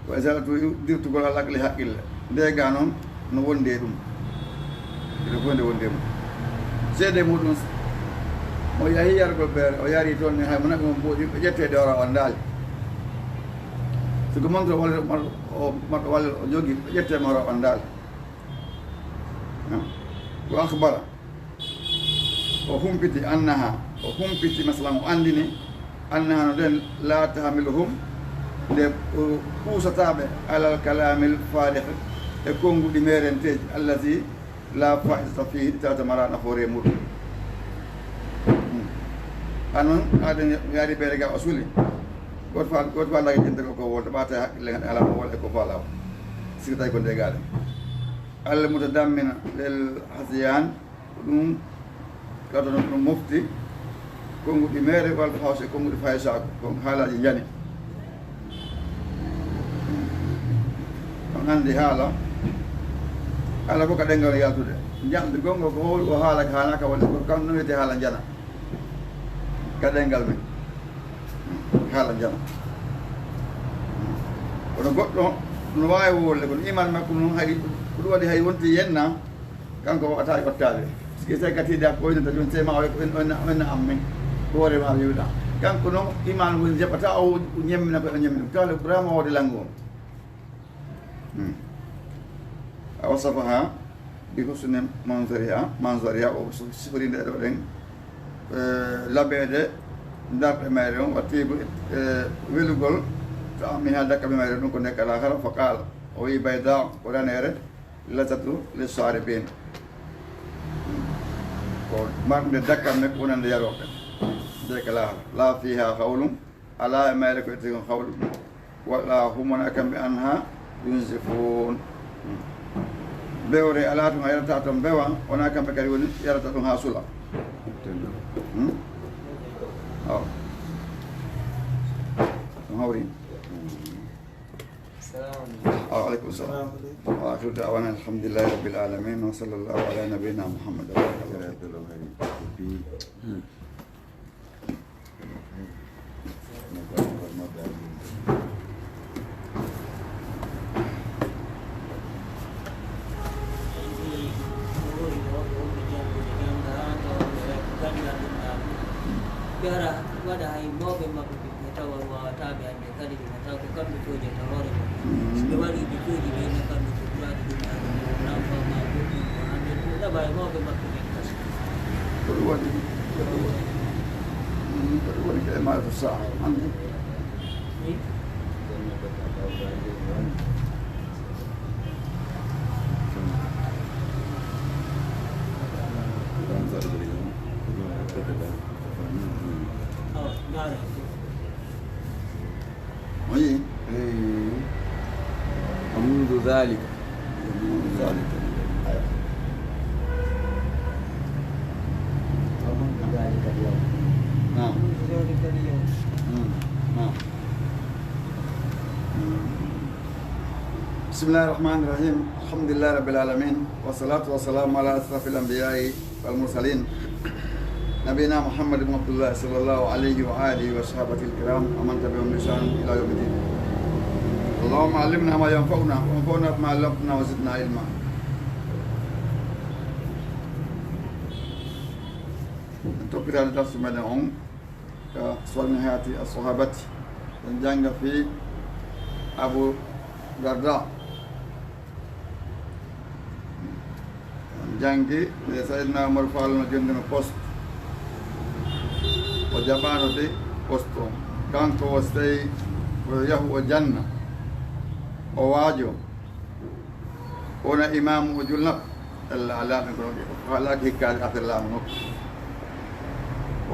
Wa izalatu dirtugol al aqli haqqille. Nde ga noon no wonde e ɗum. Ene fof nde wonde e mum. Seede muɗum, mo yahi yargol beere, o yari toon ne, hay mo naɓi mo mboɗi, ɓe ƴette ɗe o rawa ndaali. So ko montre walla o, o, o jogi, ɓe ƴette mo rawa ndaali. Ko akhbara. O humpiti annaha, o humpiti, masalan, o anndini annaha no ɗen la tahmiluhum, nde o puusataaɓe alal kalamil farih, e konnguɗi meerenteeji, allazi la faidata fihi, ɗi tawata mara nafoore e muɗum. Hmm. Anon, aden yaari beere ga o suli. Goto fa, goto fa lagi jente ko, ko wolde ɓaata e haqqille ngal ala mo wol e ko faala o. Sirtay ko nde gaɗa. Al mutadammina lil hasyan, ko ɗum, kadi no ɗum mofti, konnguɗi meere walla fawse, konnguɗi faysaaku, kon haalaaji njani. On anndi haala, haala fof ka ɗenngal yaltude. Njanɗi gonngo ko howri o haala, ka haala ka woni, ko kam no wiyetee haala njana. Ka ɗenngal men. Haala njana. Kono goɗɗo no waawi wolde, kono iman makko noon hay, ko ɗum waɗi hay wonti yenna, kanko o waɗata e wattaade. Parce que tawi kadi da ko wonata jooni, sey ma o, o, o, o, o amma ko hoore ma wiwɗa. Kanko noon iman woni jaɓata o, o ñemmina ko o ñemmina. Kala Burama wawde lanngo on. Hmm. A wasafaha bi husni manzariha, manzariha, o sifori nde ɗo ɗen, eh, laɓeede darɗe mayre on, wa tiibu, eh, welugol, ta'amiha dakkaɓe mayre ɗum ko nde kala hara, fa qala, o wi bayda, ko raneere, lazatu li sharibin. Ko marnde dakkamme ko wonande yarooɓe. Nde kala hara, la fiha hawlun, alaa e mayre ko etee kon hawlu ɗum. Wala hum wona kamɓe anha yunzifun. Bewre alaa toon, a yarata toon mbewa, wona kamɓe kadi woni yarata ɗum haa sula. Hmm? Awa. Ɗum hawri. Awa, aleykum salam. Wa akhiru da'wana alhamdulillahi rabbil alamin, wa sallallahu ala nabiyyina Muhammad wa ala alihi. Gara waɗa hay mawɓe maɓɓe ɓe tawa waawata ɓe hannde kadi ɗum taw ko kamɓe fewjata hoore mum. Ɓe waɗi ɓe fewji ɓe ne kamɓe ko ɓuraade ɗum hannde ko nafa ma goɗɗum ko hannde ɗum ɗaɓa e mawɓe maɓɓe ɓen kasi. Ko ɗum waɗi, ko ɗum waɗi, mm, ko ɗum waɗi kay maayata saha hannde. Oui. ومنذ ذلك. ومنذ ذلك. ومنذ ذلك اليوم. نعم. منذ ذلك اليوم. مم. نعم. مم. بسم الله الرحمن الرحيم. الحمد لله رب العالمين. والصلاة والسلام على أشرف الأنبياء والمرسلين. نبينا محمد بن عبد الله صلى الله عليه وآله وصحابته الكرام ومن تبعهم بإحسان إلى يوم الدين. اللهم علمنا ما ينفعنا وانفعنا بما علمتنا وزدنا علما. En toppitaade darsu meɗen on ka Suwar Min Hayati As-Sahabati. En jannga fii Abu Darda. Janngi nde Sayyidina Umar Faaluno jonnde no poste. O jaɓaano de poste on. Kanko o sey o yahu o janna. O waajo. Wona imaamu o julnat. Ella alaa ɓe kono ɓe. Haalaaki hikkaade affaire laamu nokku.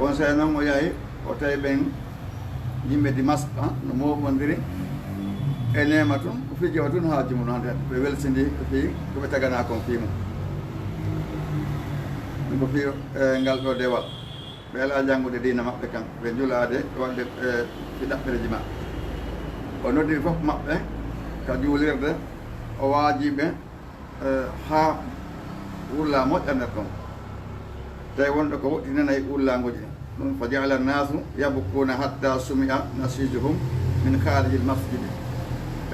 On sey noon o yahi o tawi ɓen yimɓe Dimaska no mooɓondiri e neema tun, ko fii jawa tun haa jumunu hande ɓe welsindi fii ko ɓe taganaa kon fii mum. Ɗum ko fii, eh, ngal ɗoo dewal. Ɓe alaa janngude diina maɓɓe kan, ɓe njulaade waɗde, eh, fii ɗaɓɓereeji maɓɓe. O noddi fof maɓɓe ka juulirde, o waaji ɓe, eh, haa wulla moƴƴa nder ton. Tawi wonɓe ko woɗɗinanay wullaango ɗin. Ɗum, فجعل الناس يبكون حتى سمع نشيجهم من خارج المسجد.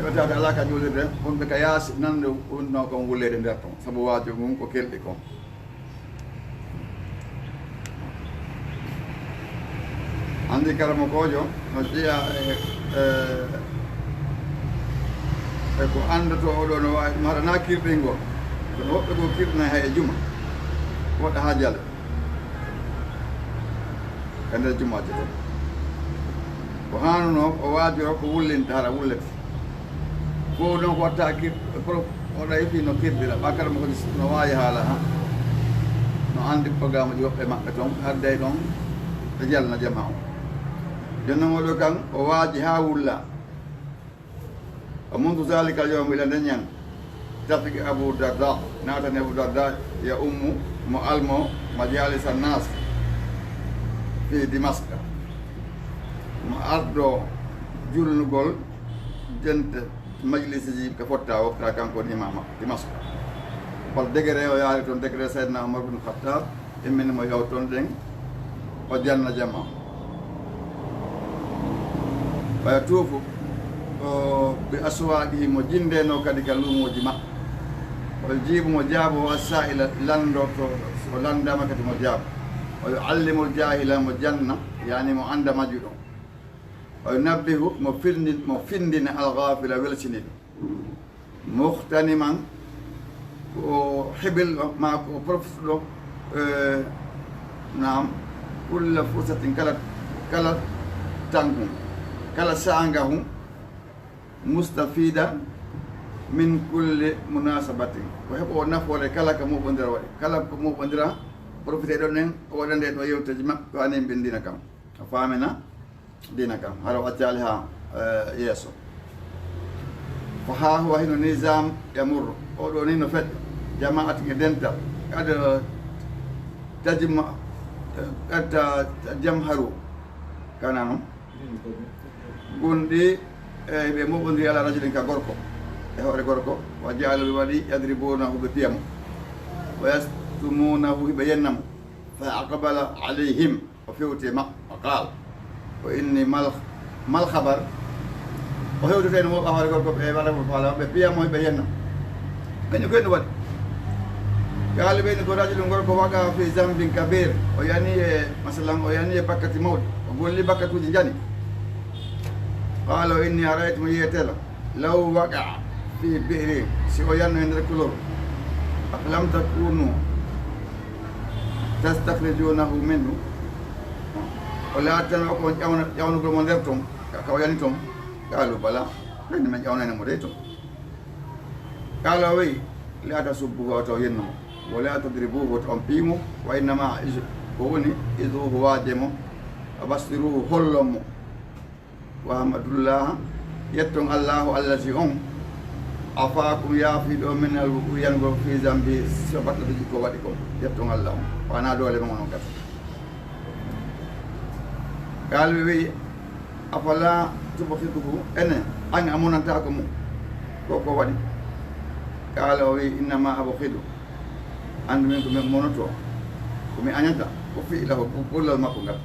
Ɓe tawata alaa ka juulirde, wonɓe ka yaasi nande wonno kon wulleede nder ton, sabu waaju ngun ko kelɗi kon. Anndi karamokoojo no jeyaa e, e, e ko anndotoo o ɗoo no waawi ɗum haɗanaa kirɗingol. Kono woɓɓe goo kirɗinay hay e juma. Woɗɗa haa jale. Ka nder jumaaji ton. Ko haanunoo o waajoro ko wullinta hara wullete. Fof noon ko watta kir-, pro-, o ɗawi fii no kirɗira, ɓakara mo kadi no waawi haala ha. No anndi programme ji woɓɓe maɓɓe toon, adday ɗoon ɓe jalna jama on. Jooni noon oɗo kan, o waaji haa wulla. O منذ ذلك اليوم ila nden ñan, tafiki Abu Darda, naatani Abu Darda, ya ummu, mo almo, majalisa nas, fii Dimaska. Mo ardo julnugol jente majlisiji ka fotta wokta kanko ni mama Dimaska. Par degré o yaari toon, degré Seydina Omar bin Khattab, immini mo yaw toon ɗen, o janna jama. Waya tuufu, o, bi aswaqihi, mo jindeno kadi ka luumoji maɓɓe. O jiibu mo jaabo, wa sa'ila, landorto, o landama kadi mo jaabo. O yu'allimul jahila, mo janna, yani mo anda majuɗo. O yunabbihu, mo findin-, mo findina al ghafila, welsiniɗo. Muhtaniman, ko hebilɗo, maa ko profituɗo, eh, naam, kulla fursatin, kala, kala tangun, kala saangahun, mustafida min kulli munasabatin, ko heɓo nafoore kala ka moɓondira waɗi, kala ko moɓondira, profité ɗon en, o waɗande ɗo yewteji maɓɓe, ko anen ɓe ndina kam. A faamina? Diina kan, hara o accaali haa, eh, yeeso. Fa haa huwa hino nizam yamurru. O ɗo ni no feƴƴa. Jama'at e dental. Kada tajma-, eh, kada jamharu. Kana non. Gonɗi, eh, ɓe moɓondiri ala rajulin ka gorko. E hoore gorko. Wa ja'alu ɓe waɗi yadribunahu ɓe piyamo. Wa yastumunahu ɓe yennamo. Fa aqbala alayhim. O fewti e maɓɓe, o qaal, ko inni mal, mal khabar. O hewtoteno mo ɓahoore gorko ɓe waɗa mo faala, ɓe piya mo, ɓe yenna. Ɓe ni ko en waɗi. Qaali ɓe ni ko rajulun gorko waqa fi zambin kabir. O yani e, masalan, o yani e bakkati mawɗi. O golli bakkatuji jani. Qaala o inni araytu mo yiyetela. Law waqa fi bi'ri, si o yanno e nder kulol, afalam takunu tastakhrijunahu minhu, o laatano ko on ƴawna-, ƴawnugol mo nder ton, ka, ka o yani ton? Qaalu bala, ɓen men ƴawnayno mo dey ton. Qaala o wi'i, la tasubbuhu, o taw yenno mo, wa la tadribuhu, o taw on piimo, wa innama, is-, ko woni, iduhu, waaje mo, wa bassiruhu, hollon mo. Wa ahmadullaha, yetton Allahu, Allazi on, afaakum, yaafiɗo min al wuqu'i yangol fi zambi, so baɗɗo ko waɗi kon. Yetton Allah on, wana doole mon on kadi. Qaala ɓe wi'i, afala tubghiduhu, ene, an a monanta ko mo, ko ko waɗi? Qaala o wi'i, innama abghidu, andu min ko mi monoto, ko mi añata, ko fi'lahu, ko gollal makko ngal.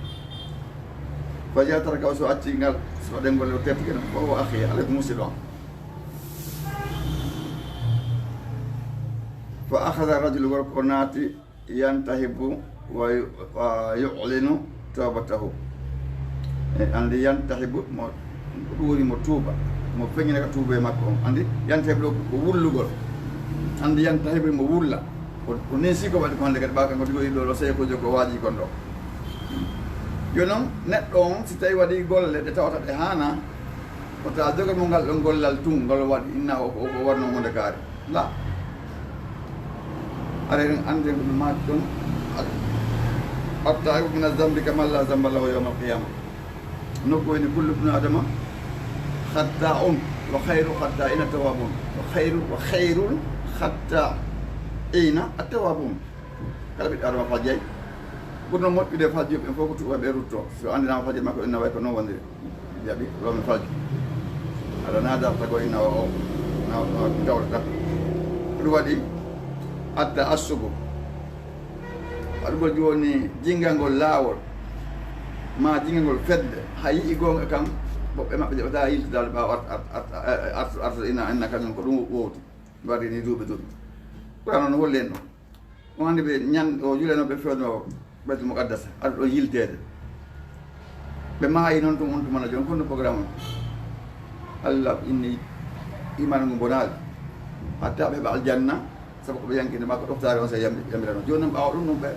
Fa iza tarakahu, so acci ngal, so waɗen golle o tertike ɗum, fa huwa akhi, alay ko musidɗo am. Fa akhadha rajulu, gorko naati, yantahibu wa yu-, wa yu'linu tawbatahu. E, andi yantahibu, mo ɗuuri mo tuuba, mo feññina ka tuuba e makko on. Andi yantahibu ɗo ko wullugol. Andi yantahibu mo wulla. O, o neesi ko waɗi ko hannde kadi, ɓa kanko tigi o yiɗo ɗo sey ko jogo waaji kon ɗo. Yo noon, neɗɗo on, si tawi waɗi golle ɗe tawata ɗe haana, o tawa jogo mo ngal ɗon gollal tun, ngal waɗi inna o, o, o waɗno hunde kaari. La. Ara en anndi ko ɗum maaki ɗon. Hatta min zambi kama la zamba lahu yawmal qiyama. Nokku woni kullu ibnu adama khatta'un wa khayru khatta'ina tawwabun. Wa khayru, wa khayrul khatta'ina at-tawwabun. Kala ɓiɗɗo adama fajjay. Ɓurno moƴƴude fajjuɓe ɓen fof ko tuuɓa ɓe rutto. So anndinaama fajjude makko ina way ko noon wonde. Jaɓi, ɗo mi falji. Aɗa naada tago ina o, o, na, na tawrata. Ko ɗum waɗi adda assugo. Waɗugol jooni jinngangol laawol. Ma jinngangol fedde. Hay yi'i goonga kam, woɓɓe maɓɓe jaɓata yiltidaade ɓaawo art, art, art, art, art, ina, ina kañum ko ɗum wowti. Mbaɗi ni duuɓi duuɓi. Qur'an on holli en ɗum. On anndi ɓe ñan-, o juulanooɓe fewndo Baytul Muqaddas, aɗa ɗon yilteede. Ɓe maayi noon tun, on tuma na jooni, kono programme on. Allah inni iman ngu bonaali. Hatta ɓe heɓa aljanna, sabu ko ɓe yankinde makko ɗoftaare on so yambi-, yambirano. Jooni noon ɓaawo ɗum ɗum ɓe,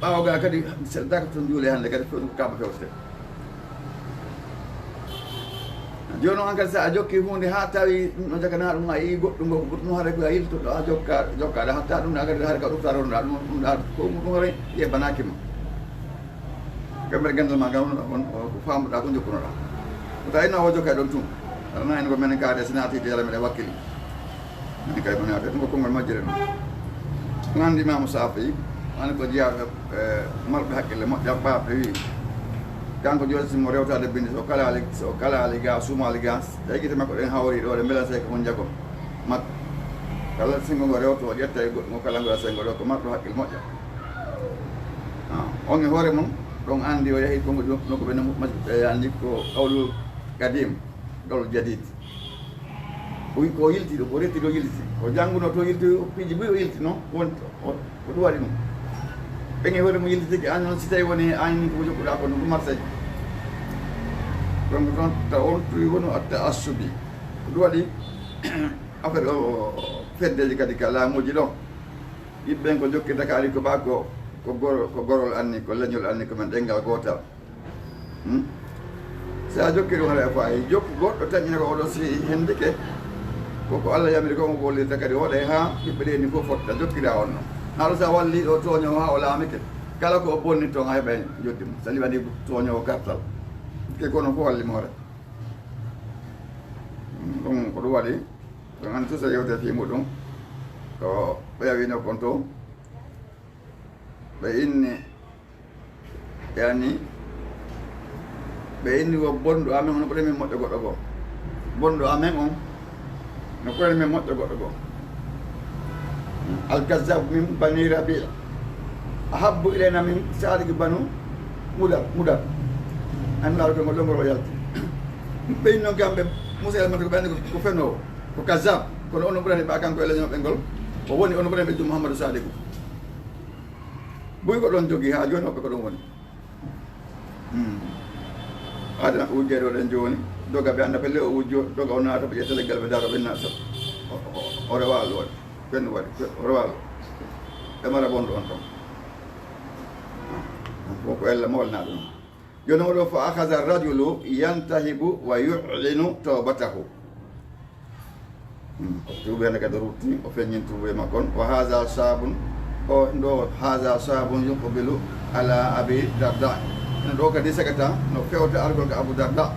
ɓaawo ga kadi seddaka toon juule hannde kadi fewndo ko Kaaba fewtete. Jooni noon, hankadi, so a jokki huunde haa tawi ɗum ɗo jakana ɗum, a yii goɗɗum ngo ko ɓuri ɗum, haray ko a yiltoɗo, a jokka, jokkaɗo, hatta ɗum ɗa kadi, haray ka ɗoftaare ɗum ɗa, ɗum, ɗum ɗa, ko ɗum haray yeɓanaaki ma. Kamɓe ganndal ma ngal, on, on, on ko faamuɗa, ko jokkunoɗa. Ko tawi no o jokka ɗon tun. Aɗa na en ko menen kaade, so naati to Yalla meɗen wakkili. Min kay, ko naata ɗum ko konngol majjere ɗum. Ɗum anndi Imaamu Saafi, woni ko jeyaaɓe, e, marɓe hakkille moƴƴa, ɓaaɓe wi, kanko jooni, si mo rewtaade binndi, so kalaali, so kalaali ga, suumaali ga, tawi gite makko ɗen hawri ɗo, ɗe mbela sey ko on jago makko. Kala senngo ngo rewto, o ƴetta e goɗɗo ngo, kala ngo senngo ɗo, ko marɗo hakkille moƴƴa. Ah, on e hoore mum, ɗon anndi o yahi konngol ɗum, no ko ɓe no majjuɓe anndi ko qawlul qadim, qawlul jadid. O wi ko o yilti ɗo, ko o retti ɗo yilti. O jannguno to yilti, piiji buy o yiltino, won o, ko ɗum waɗi ɗum. Ɓen e hoore mum yiltitiki, aan noon si tawi woni aan ni ko jokkuɗaa ko ɗum Marseille. Donc ɗon taw on tuwi woni atta assubi. Ko ɗum waɗi affaire o, o, feddeji kadi ka laamuuji ɗo. Yimɓe ɓen ko jokkirta kaari ko ɓa ko, ko goro-, ko gorol anni, ko leñol anni, ko men ɗenngal gootal. Hmm? Si a jokki ɗum, haɗa e faayi jokku goɗɗo taƴina ko oɗo si hendike. Ko ko Allah yamiri ko mo gollirta kadi oɗo e haa ɓiɓɓe leydi fof fotta jokkira on noon. Haɗo si a walli ɗo tooño haa o laamike. Kala ko o bonni toon a heɓa joddi mum. Sali waɗi tooño o kartal. Ke kono fof walli mo hoore. Hmm, ɗum ko ɗum waɗi. Ɗum an tusa yewte fii muɗum. Ko ɓe wino kon to. Ɓe inni Yani, ɓe inni wo bonɗo amen on ɓuri min moƴƴo goɗɗo goo. Bonɗo amen on no ɓuri min moƴƴo goɗɗo goo. Al-Kazzab min Bani Rabi'a. Ahabbu ilayna min Sadiq Banu Mudar, Mudar. An laaru ko ngol ɗo ngol o yalti. Ɓe inni noon kamɓe Musa el Mata ko ɓe anndi ko, ko fenoowo, ko Kazzab. Kono on no ɓurani ɓa kanko e leñol ɓe ngol. O woni on no ɓurani ɓe Jum Muhammadu Sadiku. Buy ko ɗon jogii haa jooni, woɓɓe ko ɗon woni. Hmm. Adana ko wujjeede o ɗen jooni, doga ɓe annda pelle o wujjo, doga o naata ɓe ƴetta leggal ɓe ndaaro ɓe naata. O, o, o rewaalo waɗi, ɓen waɗi, o rewaalo. Ɓe mara bonɗo on ton. Ɗum fof ko ella mawlana ɗum. Jooni oɗo fa akhadha rajulu yantahibu wa yu'linu tawbatahu. Hmm, o tuubi hannde kadi o rutti, o feññin tuubuye makko on. Wa haza sabun, o ɗo haza sabun yuqbilu ala Abi Darda. Ene ɗo kadi sagata no fewta argol ka Abu Darda.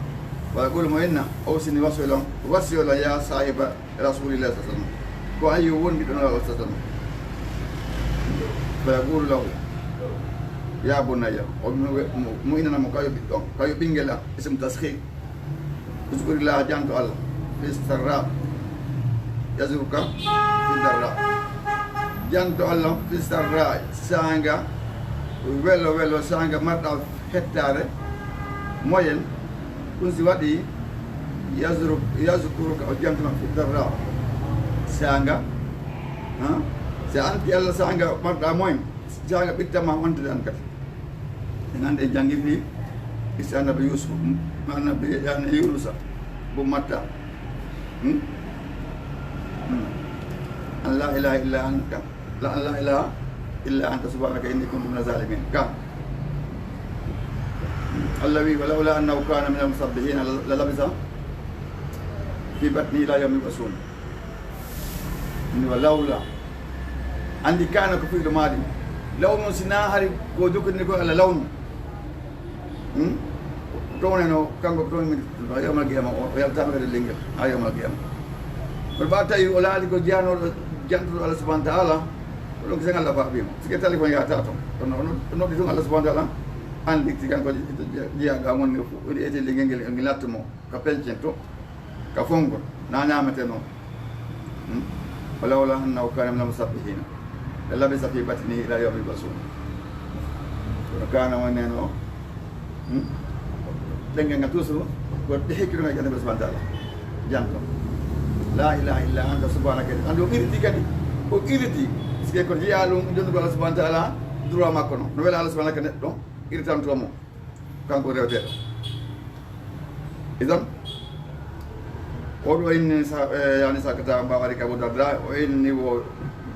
Wa yaqulu mo inna, awsini wasiyo lan, wasiyo lan ya sahiba Rasulillah sallallahu alaihi wasallam. Ko ayo wondiɗo no Allah sallallahu alaihi wasallam. Fa yaqulu lahu, ya bunayya, o mo, mo, mo inana mo kayo ɓiɗɗo, kayo ɓinngel am, ism taskhir. Uzkurillaha, janto Allah, fi sarra, yazkurka fi darra. Janto Allah fi sarra, saanga welo welo, saanga marɗa hettaare, moyen, ɗum si waɗi, yazru-, yazkuruka, o jantuma fi darra, saanga, ha? Si a anti Allah saanga marɗa moyen, saanga ɓittama wontude an kadi. En anndi en janngi fii qissa annabi Yusuf, annabi, yani, Yunusa, bun Matta. Hmm? Hmm. An la ilaha illa anta. لا، لا إله إلا أنت سبحانك إني كنت من الظالمين. Kan. Allah wi, ولولا أنه كان من المسبحين للبث في بطنه إلى يوم يبعثون. Ni wa lawla. Anndi kana ko fi'lu maadi. Lawnu sina hari ko jokkude ko Allah lawnu. Hmm? Ko towneno, kanko ko towni min, yawmal qiyama, o, o yaltaama kadi lengel, haa yawmal qiyama. Kono ɓa tawi o laati ko jeyanooɗo, jantuɗo Allah subhanahu wa ta'ala, ko ɗon kisen Allah faabima. Sike téléphone yahata toon. Kono o nod-, o noddi tun Allah subhanahu wa ta'ala, anndi ti kanko je-, je-, jeyaaɗo am woni fof, o wi'i ete lengel ngel, ngel nattu mo, ka pencen to, ka fongol, na ñaamete noon. Hmm? ولولا أنه كان من المسبحين للبث في بطنه إلى يوم يبعثون. Kono kana wonno o. Hmm? Ɗenngal ngal toujours ko ɗe hekkiɗo ngal jannde subhanahu wa ta'ala. Janto. لا إله إلا أنت سبحانك. Anndi o qiriti kadi. O qiriti. Sike ko jeyaa ɗum jonnugol Allah subhanahu wa ta'ala, droit makko no. No wela Allah subhanahu wa ta'ala neɗɗo qiritanto mo. Kanko reweteeɗo. Idan, oɗo inni sa-, eh, yani sakata mbawa ari ka Abu Darda, o inni wo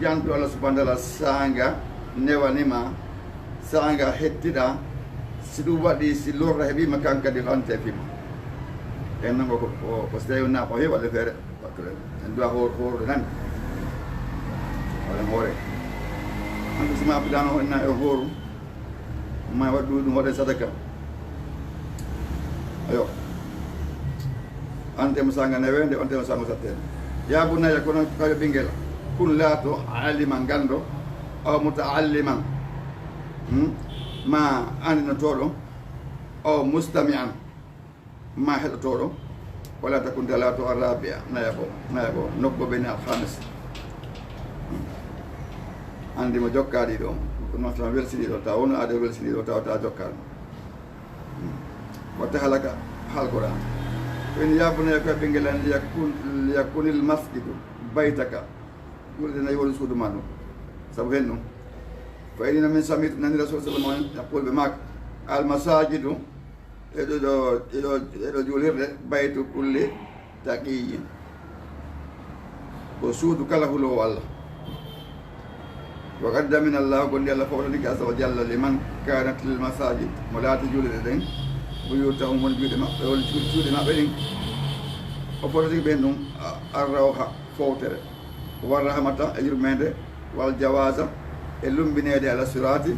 jantu Allah subhanahu wa ta'ala sanga newanima, sanga hettiɗa, si ɗum waɗi, si lorra heɓima kan kadi lante fima. En nango ko, ko, ko so tawi na ko hewa le fere. Parce que en doit hoor-, hoorde nan. Wala hoore. An ko sima abdano en na e hooru. Ma waɗ ɗum, ɗum waɗe sadaka. Ayo. An temo sanga newende, an temo sanga sattende. Ya bunayya, kono kayo ɓingel. Kun laato aliman ganndo, aw mutaalliman. Hmm? Ma anndinotooɗo, aw mustami'an. Ma heɗotooɗo, wala takun talaato arrabi'a, nayabo, nayabo, nokko ɓe ni alhamis. Anndi mo jokkaɗi ɗo, ko noon tan welsini ɗo, taw wonno aade welsini ɗo, taw ta jokkaɗo. Watta halaka, halkoɗa. Ko ina ya bunayya ko ɓinngel an, liyakun, liyakunil masjidu baytaka. Ɓurde nayi woni suudu ma ɗum. Sabu hen ɗum. Fa inna min samitu nani Rasul sallallahu alaihi wasallam yaqul ɓe maak, al masajidu, eɗo ɗo, eɗo, eɗo juulirde, baytu kulli taqiyyin. Ko suudu kala huloowo Allah. Wa qad damina Allah, gondi Allah fawtanike azza wa jalla liman kanat lil masajid, mo laati juulirɗe ɗen, buyutahum woni juuɗe maɓɓe, woni cuuɗi, cuuɗi maɓɓe ɗin. O fawtanike ɓen ɗum, a-, arrawha, fowtere. Wa rahmata e yurmeende, wal jawaza e lumbineede ala sirati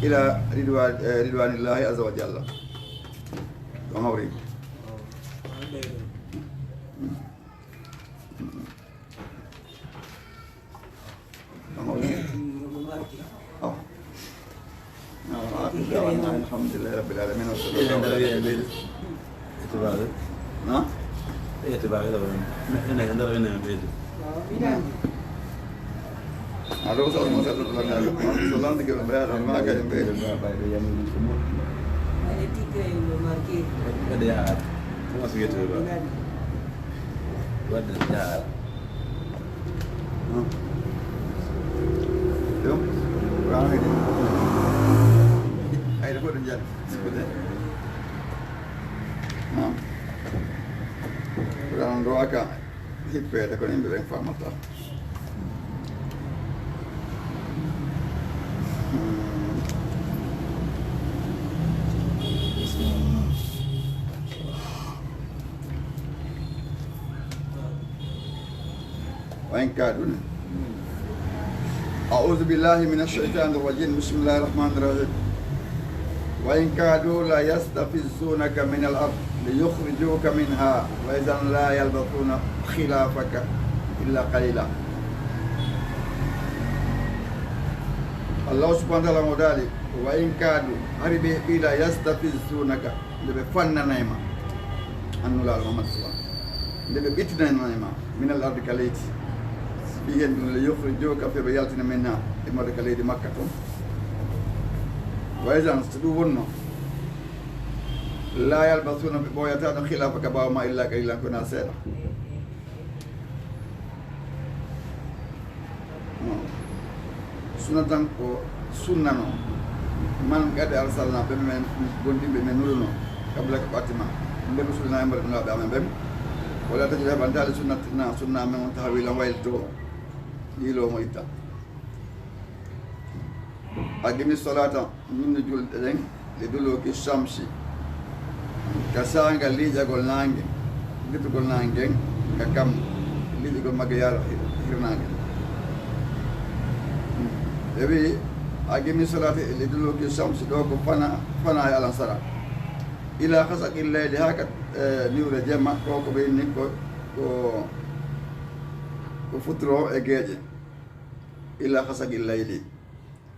ila ridwa-, eh, ridwanillahi azza wa jalla. Ɗon hawri. Ɗon hawri. Oh. Ah, alhamdulillahi rabbil alamin, wa sallallahu ala nabiyyina. Itibaare. Na? Itibaare la wani. Ina ga ndara ina ɓeydi. Alo, so mo sa to la na. So lan de ke ba ya ma ka ɓeydi. Ade ya. Kuma su yete ba. Wadda ya. Yo. Ay, ɗo fof ɗo njaɗi. Sikkude. Ran ɗo aka hippeede kono yimɓe ɓen faamata. وإن كادوا. أعوذ بالله من الشيطان الرجيم. بسم الله الرحمن الرحيم. وإن كادوا ليستفزونك من الأرض ليخرجوك منها وإذا لا يلبثون خلافك إلا قليلا. Allah subhanahu wa ta'ala mo daali, وإن كادوا, hari ɓe heɓi ليستفزونك, nde ɓe fannanay ma, an Nulaaɗo Muhammad sallallahu alaihi wasallam, nde ɓe ɓittinanay ma, من الأرض ka leydi, mbiyen ɗum ليخرجوك, fii ɓe yaltina منها, immorde ka leydi Makka ton. وإذا, so ɗum wonno, لا يلبثون, ɓe ɓooyataa ɗon خلافك ɓaawo ma إلا قليلا, ko na seeɗa. Sunna tan ko sunna non. من قد أرسلنا, ɓe men gonɗinɓe men nuluno, قبلك ɓatti ma, من رسلنا, e mbaɗa nulaaɓe amen ɓen. ولا تجد, heɓantaa, لسنتنا, sunna amen on, تحويلا, waylito, yiiloo mo itta. Aqimi salata, ñinnu julɗe ɗen, li duluki shamsi, ka saanga liiƴagol naange, gitugol naange ngen, ka kammu, liiƴugol magge yaaro hi-, hirnaange. Ɓe wi'i, aqimi salata li duluki shamsi, ɗo ko fana, fana e alansara. Ila ghasaqi llayli, haa ka, eh, niwre jemma, ɗo ko ɓe inni ko, ko, ko futuro e geeƴe. Ila ghasaqi llayli.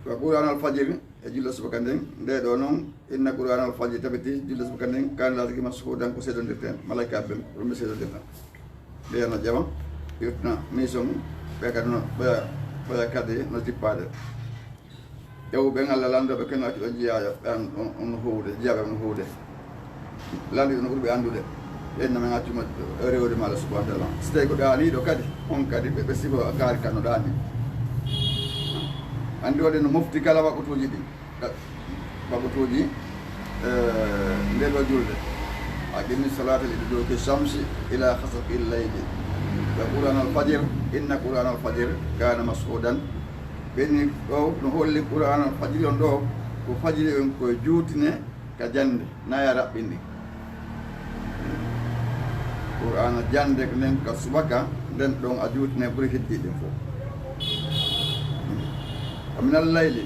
Wa Qur'an al-fajr, e julde subaka nden, nde ɗo non, inna Qur'an al-fajr, tabiti julde subaka nden, kana laatiki mashhudan, ko seedondirten, malaikaaɓe ɓen, ko ɓe seedondirta. Ɓe no ƴewa, irtna, mission, ɓe kadi no, ɓe, ɓe kadi no jippaade. Ƴeewu ɓen Allah lanndooɓe ken accu ɗon jiyaaɓe ɓe an, on, on huude, jiyaaɓe on huude. Lanndi ɗum no ɓuri ɓe anndude. Ɓen no men accuma rewrude ma Allah subhanahu wa ta'ala. Si tawi ko ɗaaniiɗo kadi, on kadi ɓe, ɓe sifa kaari kan no ɗaani. Anndi waɗi no mofti kala waqutuuji ɗi. Ka-, waqutuuji, eh, nde ɗo julde. Aqimi salata li duluki shamsi ila ghasaqi llayli. Wa Qur'an al-fajr, inna Qur'an al-fajr kana mashhudan. Ɓenni ɗo no holli Qur'an al-fajr on ɗo, ko fajiri on ko juutine ka jannde, na ya raɓɓinɗi. Qur'aana jannde nden ka subaka, nden ɗon a juutine ɓuri heddiiɗi ɗin fof. Wa minal layli,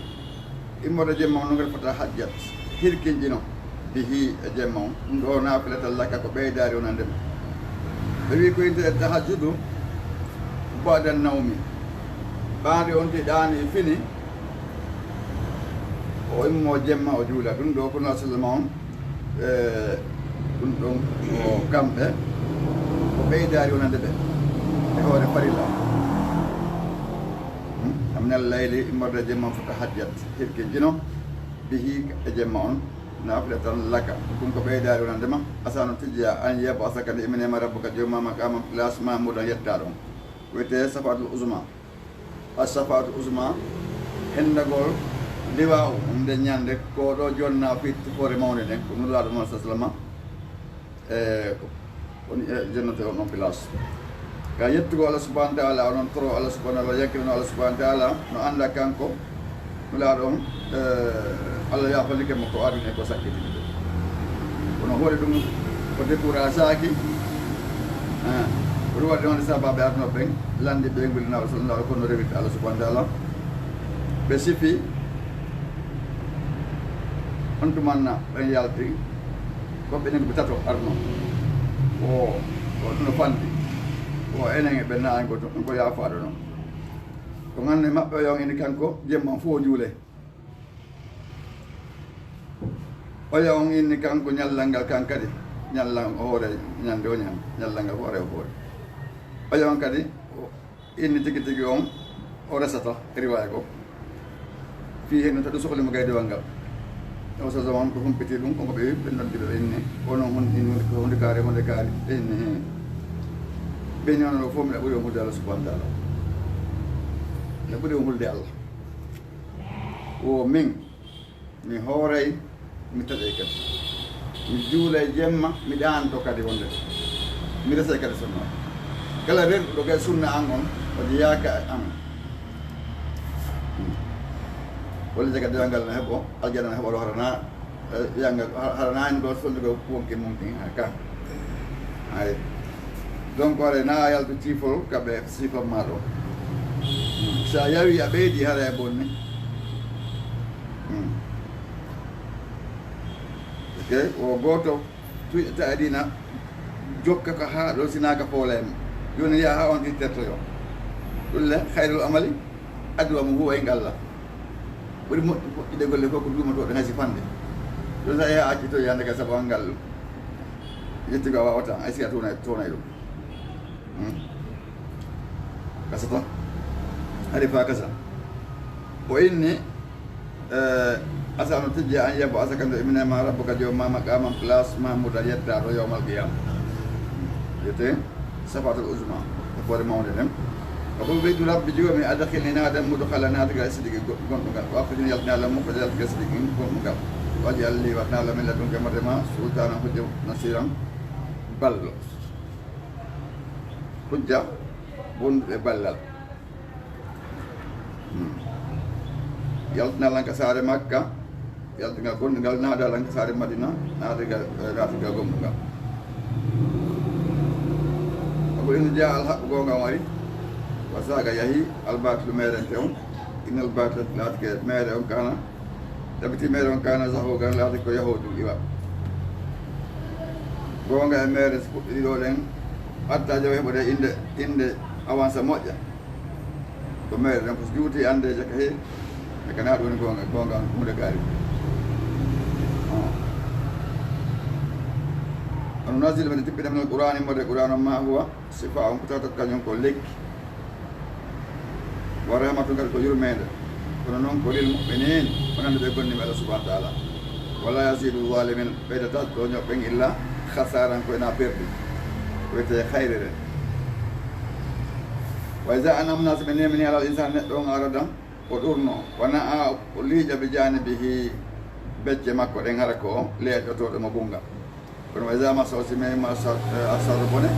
immorde jemma on, non kadi fatahajjad, hirkinjino, bihi, e jemma on. Ɗum ɗo naafilatan laka ko ɓeydaari wonande ma. Ɓe wi ko innde tahajjudu, ba'da nawmi. Ɓaade on ti ɗaani fini, o immo jemma o juula. Ɗum ɗo ko Nabi sallama on, e, ɗum ɗon ko kamɓe, ko ɓeydaari wonande ɓe e hoore farilla. Hmm? Wa minal layli, immorde jemma on, fatahajjad, hirkinjino, bihi, e jemma on, naafilatan laka. Ɗum ko ɓeydaari wonande ma, asa no tijja, an yab'asaka, nde immine ma rabbuka, jooma ma, maqaman, place mahmudan, yettaaɗo on. Wiyetee shafaatul uzma. As-shafaatul uzma, hendagol liwaawu, nde ñande, ko ɗo jonna fii tufoore mawnde nden, ko Nulaaɗo Muhammad sallallahu alaihi wasallam, e, on, e, jonnete on, on place. Ka yettugol Allah subhanahu wa ta'ala, onon toro Allah subhanahu wa ta'ala, yankirano Allah subhanahu wa ta'ala, no annda kanko, Nulaaɗo on, eh, Allah yaafalike mo ko aduna e ko sakkiti. Kono hoore ɗum ko décourageaki, eh, ko ɗum waɗi noon sababu ɓe aduna ɓen, lanndi ɓe nguli Nulaaɗo sallallahu alaihi wasallam, kono rewirde Allah subhanahu wa ta'ala. Ɓe sifi, on tumanna ɓen yalti, ko ɓe enen ko ɓe tato arno. O, o ɗum no fandi. O enen e ɓe naango to, ɗum ko yaafaaɗo noon. Ko ngannde maɓɓe o yon ini kanko, jemma fof juule. Oya on inni kanko ñallal ngal kan kadi, ñallal o hoore ñande o ñande, ñallal ngal hoore o hoore. Oya on kadi o inni tigi tigi on o resata e riwaya goo. Fii heen noon tawi ɗum sohli mo gaydewal ngal. O so zaman ko humpiti ɗum, ko ko ɓe ɓe noddi ɓe inni, o noon hon-, in hundi ko hundi kaari, hundi kaari, ɓe inni heen. Ɓe inni on ɗo fof mbiɗa ɓuri on hulde Allah subhanahu wa ta'ala. Mbiɗa ɓuri on hulde Allah. Wo min, mi hooray, mi taƴay kadi. Mi juulay jemma, mi ɗaanto kadi wonde ɗo. Mi resay kadi sunna. Kala rerɗuɗo kay sunna an on, o jeyaaka e an. Hmm. Walla jaga dewal ngal no heɓo, aljana no heɓo, hara na, eh, wiya ngal, ha-, hara na en ɗo sonde ɗo wonke mum kin, ha ka. Ay. Donc, hoore na a yaltu ciifol ka ɓe siifan ma ɗo. Hmm. Si a yawi a ɓeydi, hara e bonni. Hmm. Ok, o gooto tuyɗata e dina, jokka ko haa ɗo sinaaka foole en. Jooni yaa haa on tittertoyo. Ɗum le, khayrul amali, adwamu hu wa in qalla. Ɓuri moƴƴi, moƴƴude golle fof ko duumotooɗe ngasi fande. Ɗum sa yaha acci to yande ka sabu an ngal. Yetti ko a waawata, ay si a townay, townay ɗum. Hmm. Kasata. Hari fa kasa. O inni, eh, asa no tijji an yab'asaka, nde immine ma rabbuka, joom ma, maqaman, place mahmudan, yettaaɗo yawmal qiyama. Yete, shafaatul uzma, ko hoore mawnde nden. Ko ɗum ɓeydu rabbi joomi, adkhilni, naadam, mudkhala, naadika e sidiki go-, gonɗungal. Wa akhrijni, yaltin Allah, mukhraja, yaltika e sidiki gonɗungal. Waj'al li, waɗ Allah min ladunka, marde ma, sultanan, hujja, nasiran, ballo. Hujja, wonduɓe ballal. Hmm. Yaltinal lan ka saare Makka, yaltingal gonɗingal, naadal lan ka saare Madina, naatigal, eh, naatigal gomɗungal. Abu ina jeyaa alhaqqu, goonga on ari, wa zaaqa yahi, albatilu meerente on, innal batila, laatike meere on, kaana, tabiti meere on, kaana zahuuqan, laati ko yahooɗum iwa. Goonga e meere si puɗɗi ɗiɗo ɗen, hatta jaw heɓude innde, innde awansa moƴƴa. Ko meere ɗen ko so juuti annde jaka he, e kana ɗum woni goonga, goonga on huunde gaari. Ono nazzil men tippina min alqur'ani mo de qur'an on ma huwa sifa on ko tawata kañum ko lekki. Wa rahmatun kadi ko yurmeende. Kono noon ko lil mu'minin, wonande ɓe gomɗinɓe Allah subhanahu wa ta'ala. Wala yazidu zalimin, ɓeydata tooñooɓe ɓen illa khasaran ko ena perdi. Ko wiyetee khayrere. Wa iza an'amna, so ɓe nemini alal insani neɗɗo on aradan, o ɗurno, wa na'a, o liiƴa bi janibihi, becce makko ɗen hara ko leeƴotooɗo mo gunga. Kono wa iza massahu, si memima sar-, eh, asarru bone,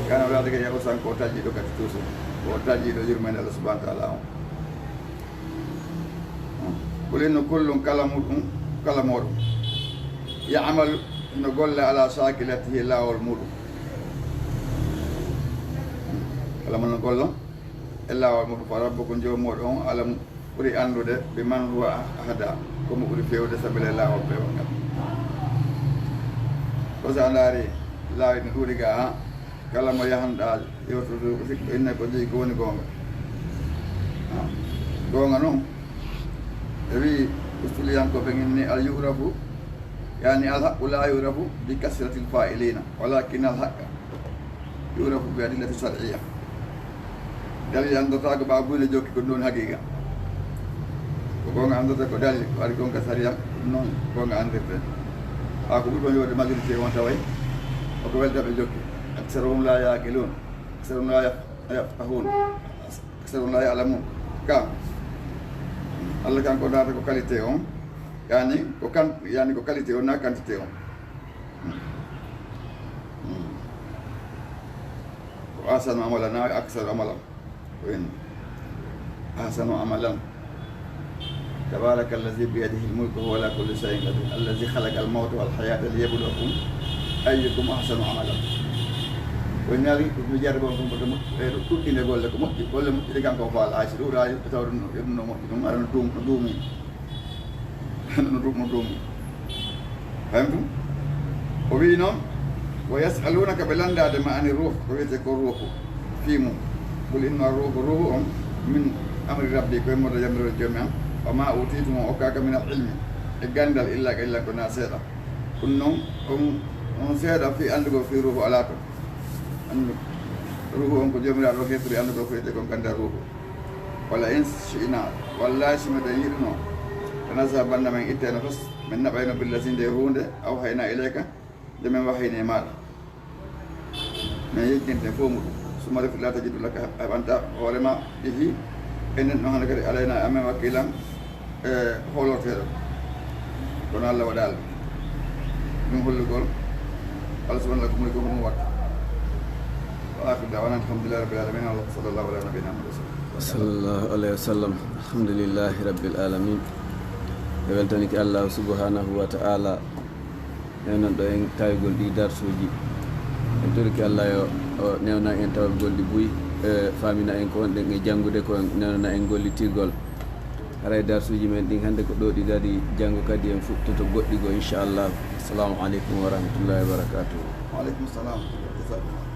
kana o laatike ya'usan ko taƴiiɗo kadi toujours. Ko taƴiiɗo yurmeende Allah subhanahu wa ta'ala on. Qul inna kullun kala muɗum, kala mooɗum. Ya'malu no golla ala shakilatihi laawol muɗum. Kala mo no golla e laawol muɗum fa rabbukum joomi mooɗon on alam ɓuri anndude bi man huwa ahda, ko mo ɓuri fewde sabila e laawol peewal ngal. Ko so a ndaari laawi no ɗuuɗi ga, kala mo yahanɗa yewtude ko sikko inna ko jeyi ko woni goonga. Ah, goonga noon, e wi usuliyankooɓe inni al yurafu, yani al haqqu la yurafu bi kasratil fa'ilina, walakin al haqqa yurafu bi adillati shar'iyya. Dalil anndotaako ɓaawo buy no jokki ko ɗum ɗon haqiiqa. Ko goonga anndata ko dalil, ko ari goonga sariya, ɗum noon goonga anndirte. Haa ko ɓuri ɗon yowde majorité on taway, ko ko welta ɓe jokki. Aksaruhum la yaqilun, aksaruhum la yaf-, yafqahun, aksaruhum la ya'lamun. Ka, Allah kanko daata ko qualité on, yani ko kan, yani ko qualité on, na quantité on. Hmm. Hmm. Ko ahsanu amalan, na aksaru amalan. Ko en. Ahsanu amalan. Tabaraka allazi biyadihi almulku wa huwa ala kulli shay'in qadir. Allazi khalaqa almawta wal hayata liyabluwakum ayyukum ahsanu amala. Ko ñaari ko mi jarri bon ko mo e ɗuɗɗinde golle ko moƴƴi. Golle moƴƴi ɗe kanko faala. Ay si ɗuuɗaali tawde no, no moƴƴi ɗum ara no duum-, no duumi. No ɗum, no ɗum. Fahimtum? O wi'i noon, "Wa yas'alunaka", ɓe lanndaade ma ani ruuh, ko wiyetee ko ruuhu, fii mum. Qul inna ruuhu, ruuhu on, min amri rabbi, ko e moɗo yamiro joomi am. Wa ma utitum, on okkaaka min al ilmi, e ganndal, illa qalilan, ko na seeɗa. Ɗum noon, on, on seeɗa fii anndugol fii ruuhu alaa toon. Anndu, ruuhu on ko Joomiraaɗo o heɓiri anndugol ko wiyetee kon ganndal ruuhu. Wala in shi'na, wallahi si miɗen yiɗuno, lanazhabanna, min ittayno fes, min naɓayno billazi, nde huunde, awhayna ilayka, nde min wahayni e maaɗa. Min yejjinte fof muɗum. Summa la tajidu laka, a heɓanta hoore ma, bihi, enen no hannde kadi alayna e amen wakkilan, e hoolorteeɗo. Kono Allah waɗaali ɗum hollugol. Allah subhanahu wa ta'ala ko moni ko ɗum waɗa. Wa akhiru da'wana alhamdulillahi rabbil alamin. Wa sallallahu ala nabiyyina Muhammad wa sallam. Sallallahu alayhi wa sallam. Alhamdulillahi rabbil alamin. En weltanike Allah subhanahu wa ta'ala. Newnanɗo en taygol ɗi darsuuji. En torike Allah yo o newna en tawgol ɗi buy, e faamina en ko wonɗen e janngude, ko newnana en gollitirgol. Haray darsuuji men ɗin hannde ko ɗo ɗi daɗi, janngo kadi en fuɗɗoto goɗɗi goo, inchallah. Assalamu aleykum wa rahmatullahi wa barakatuhu. Wa aleykum salam. Jazakumullah.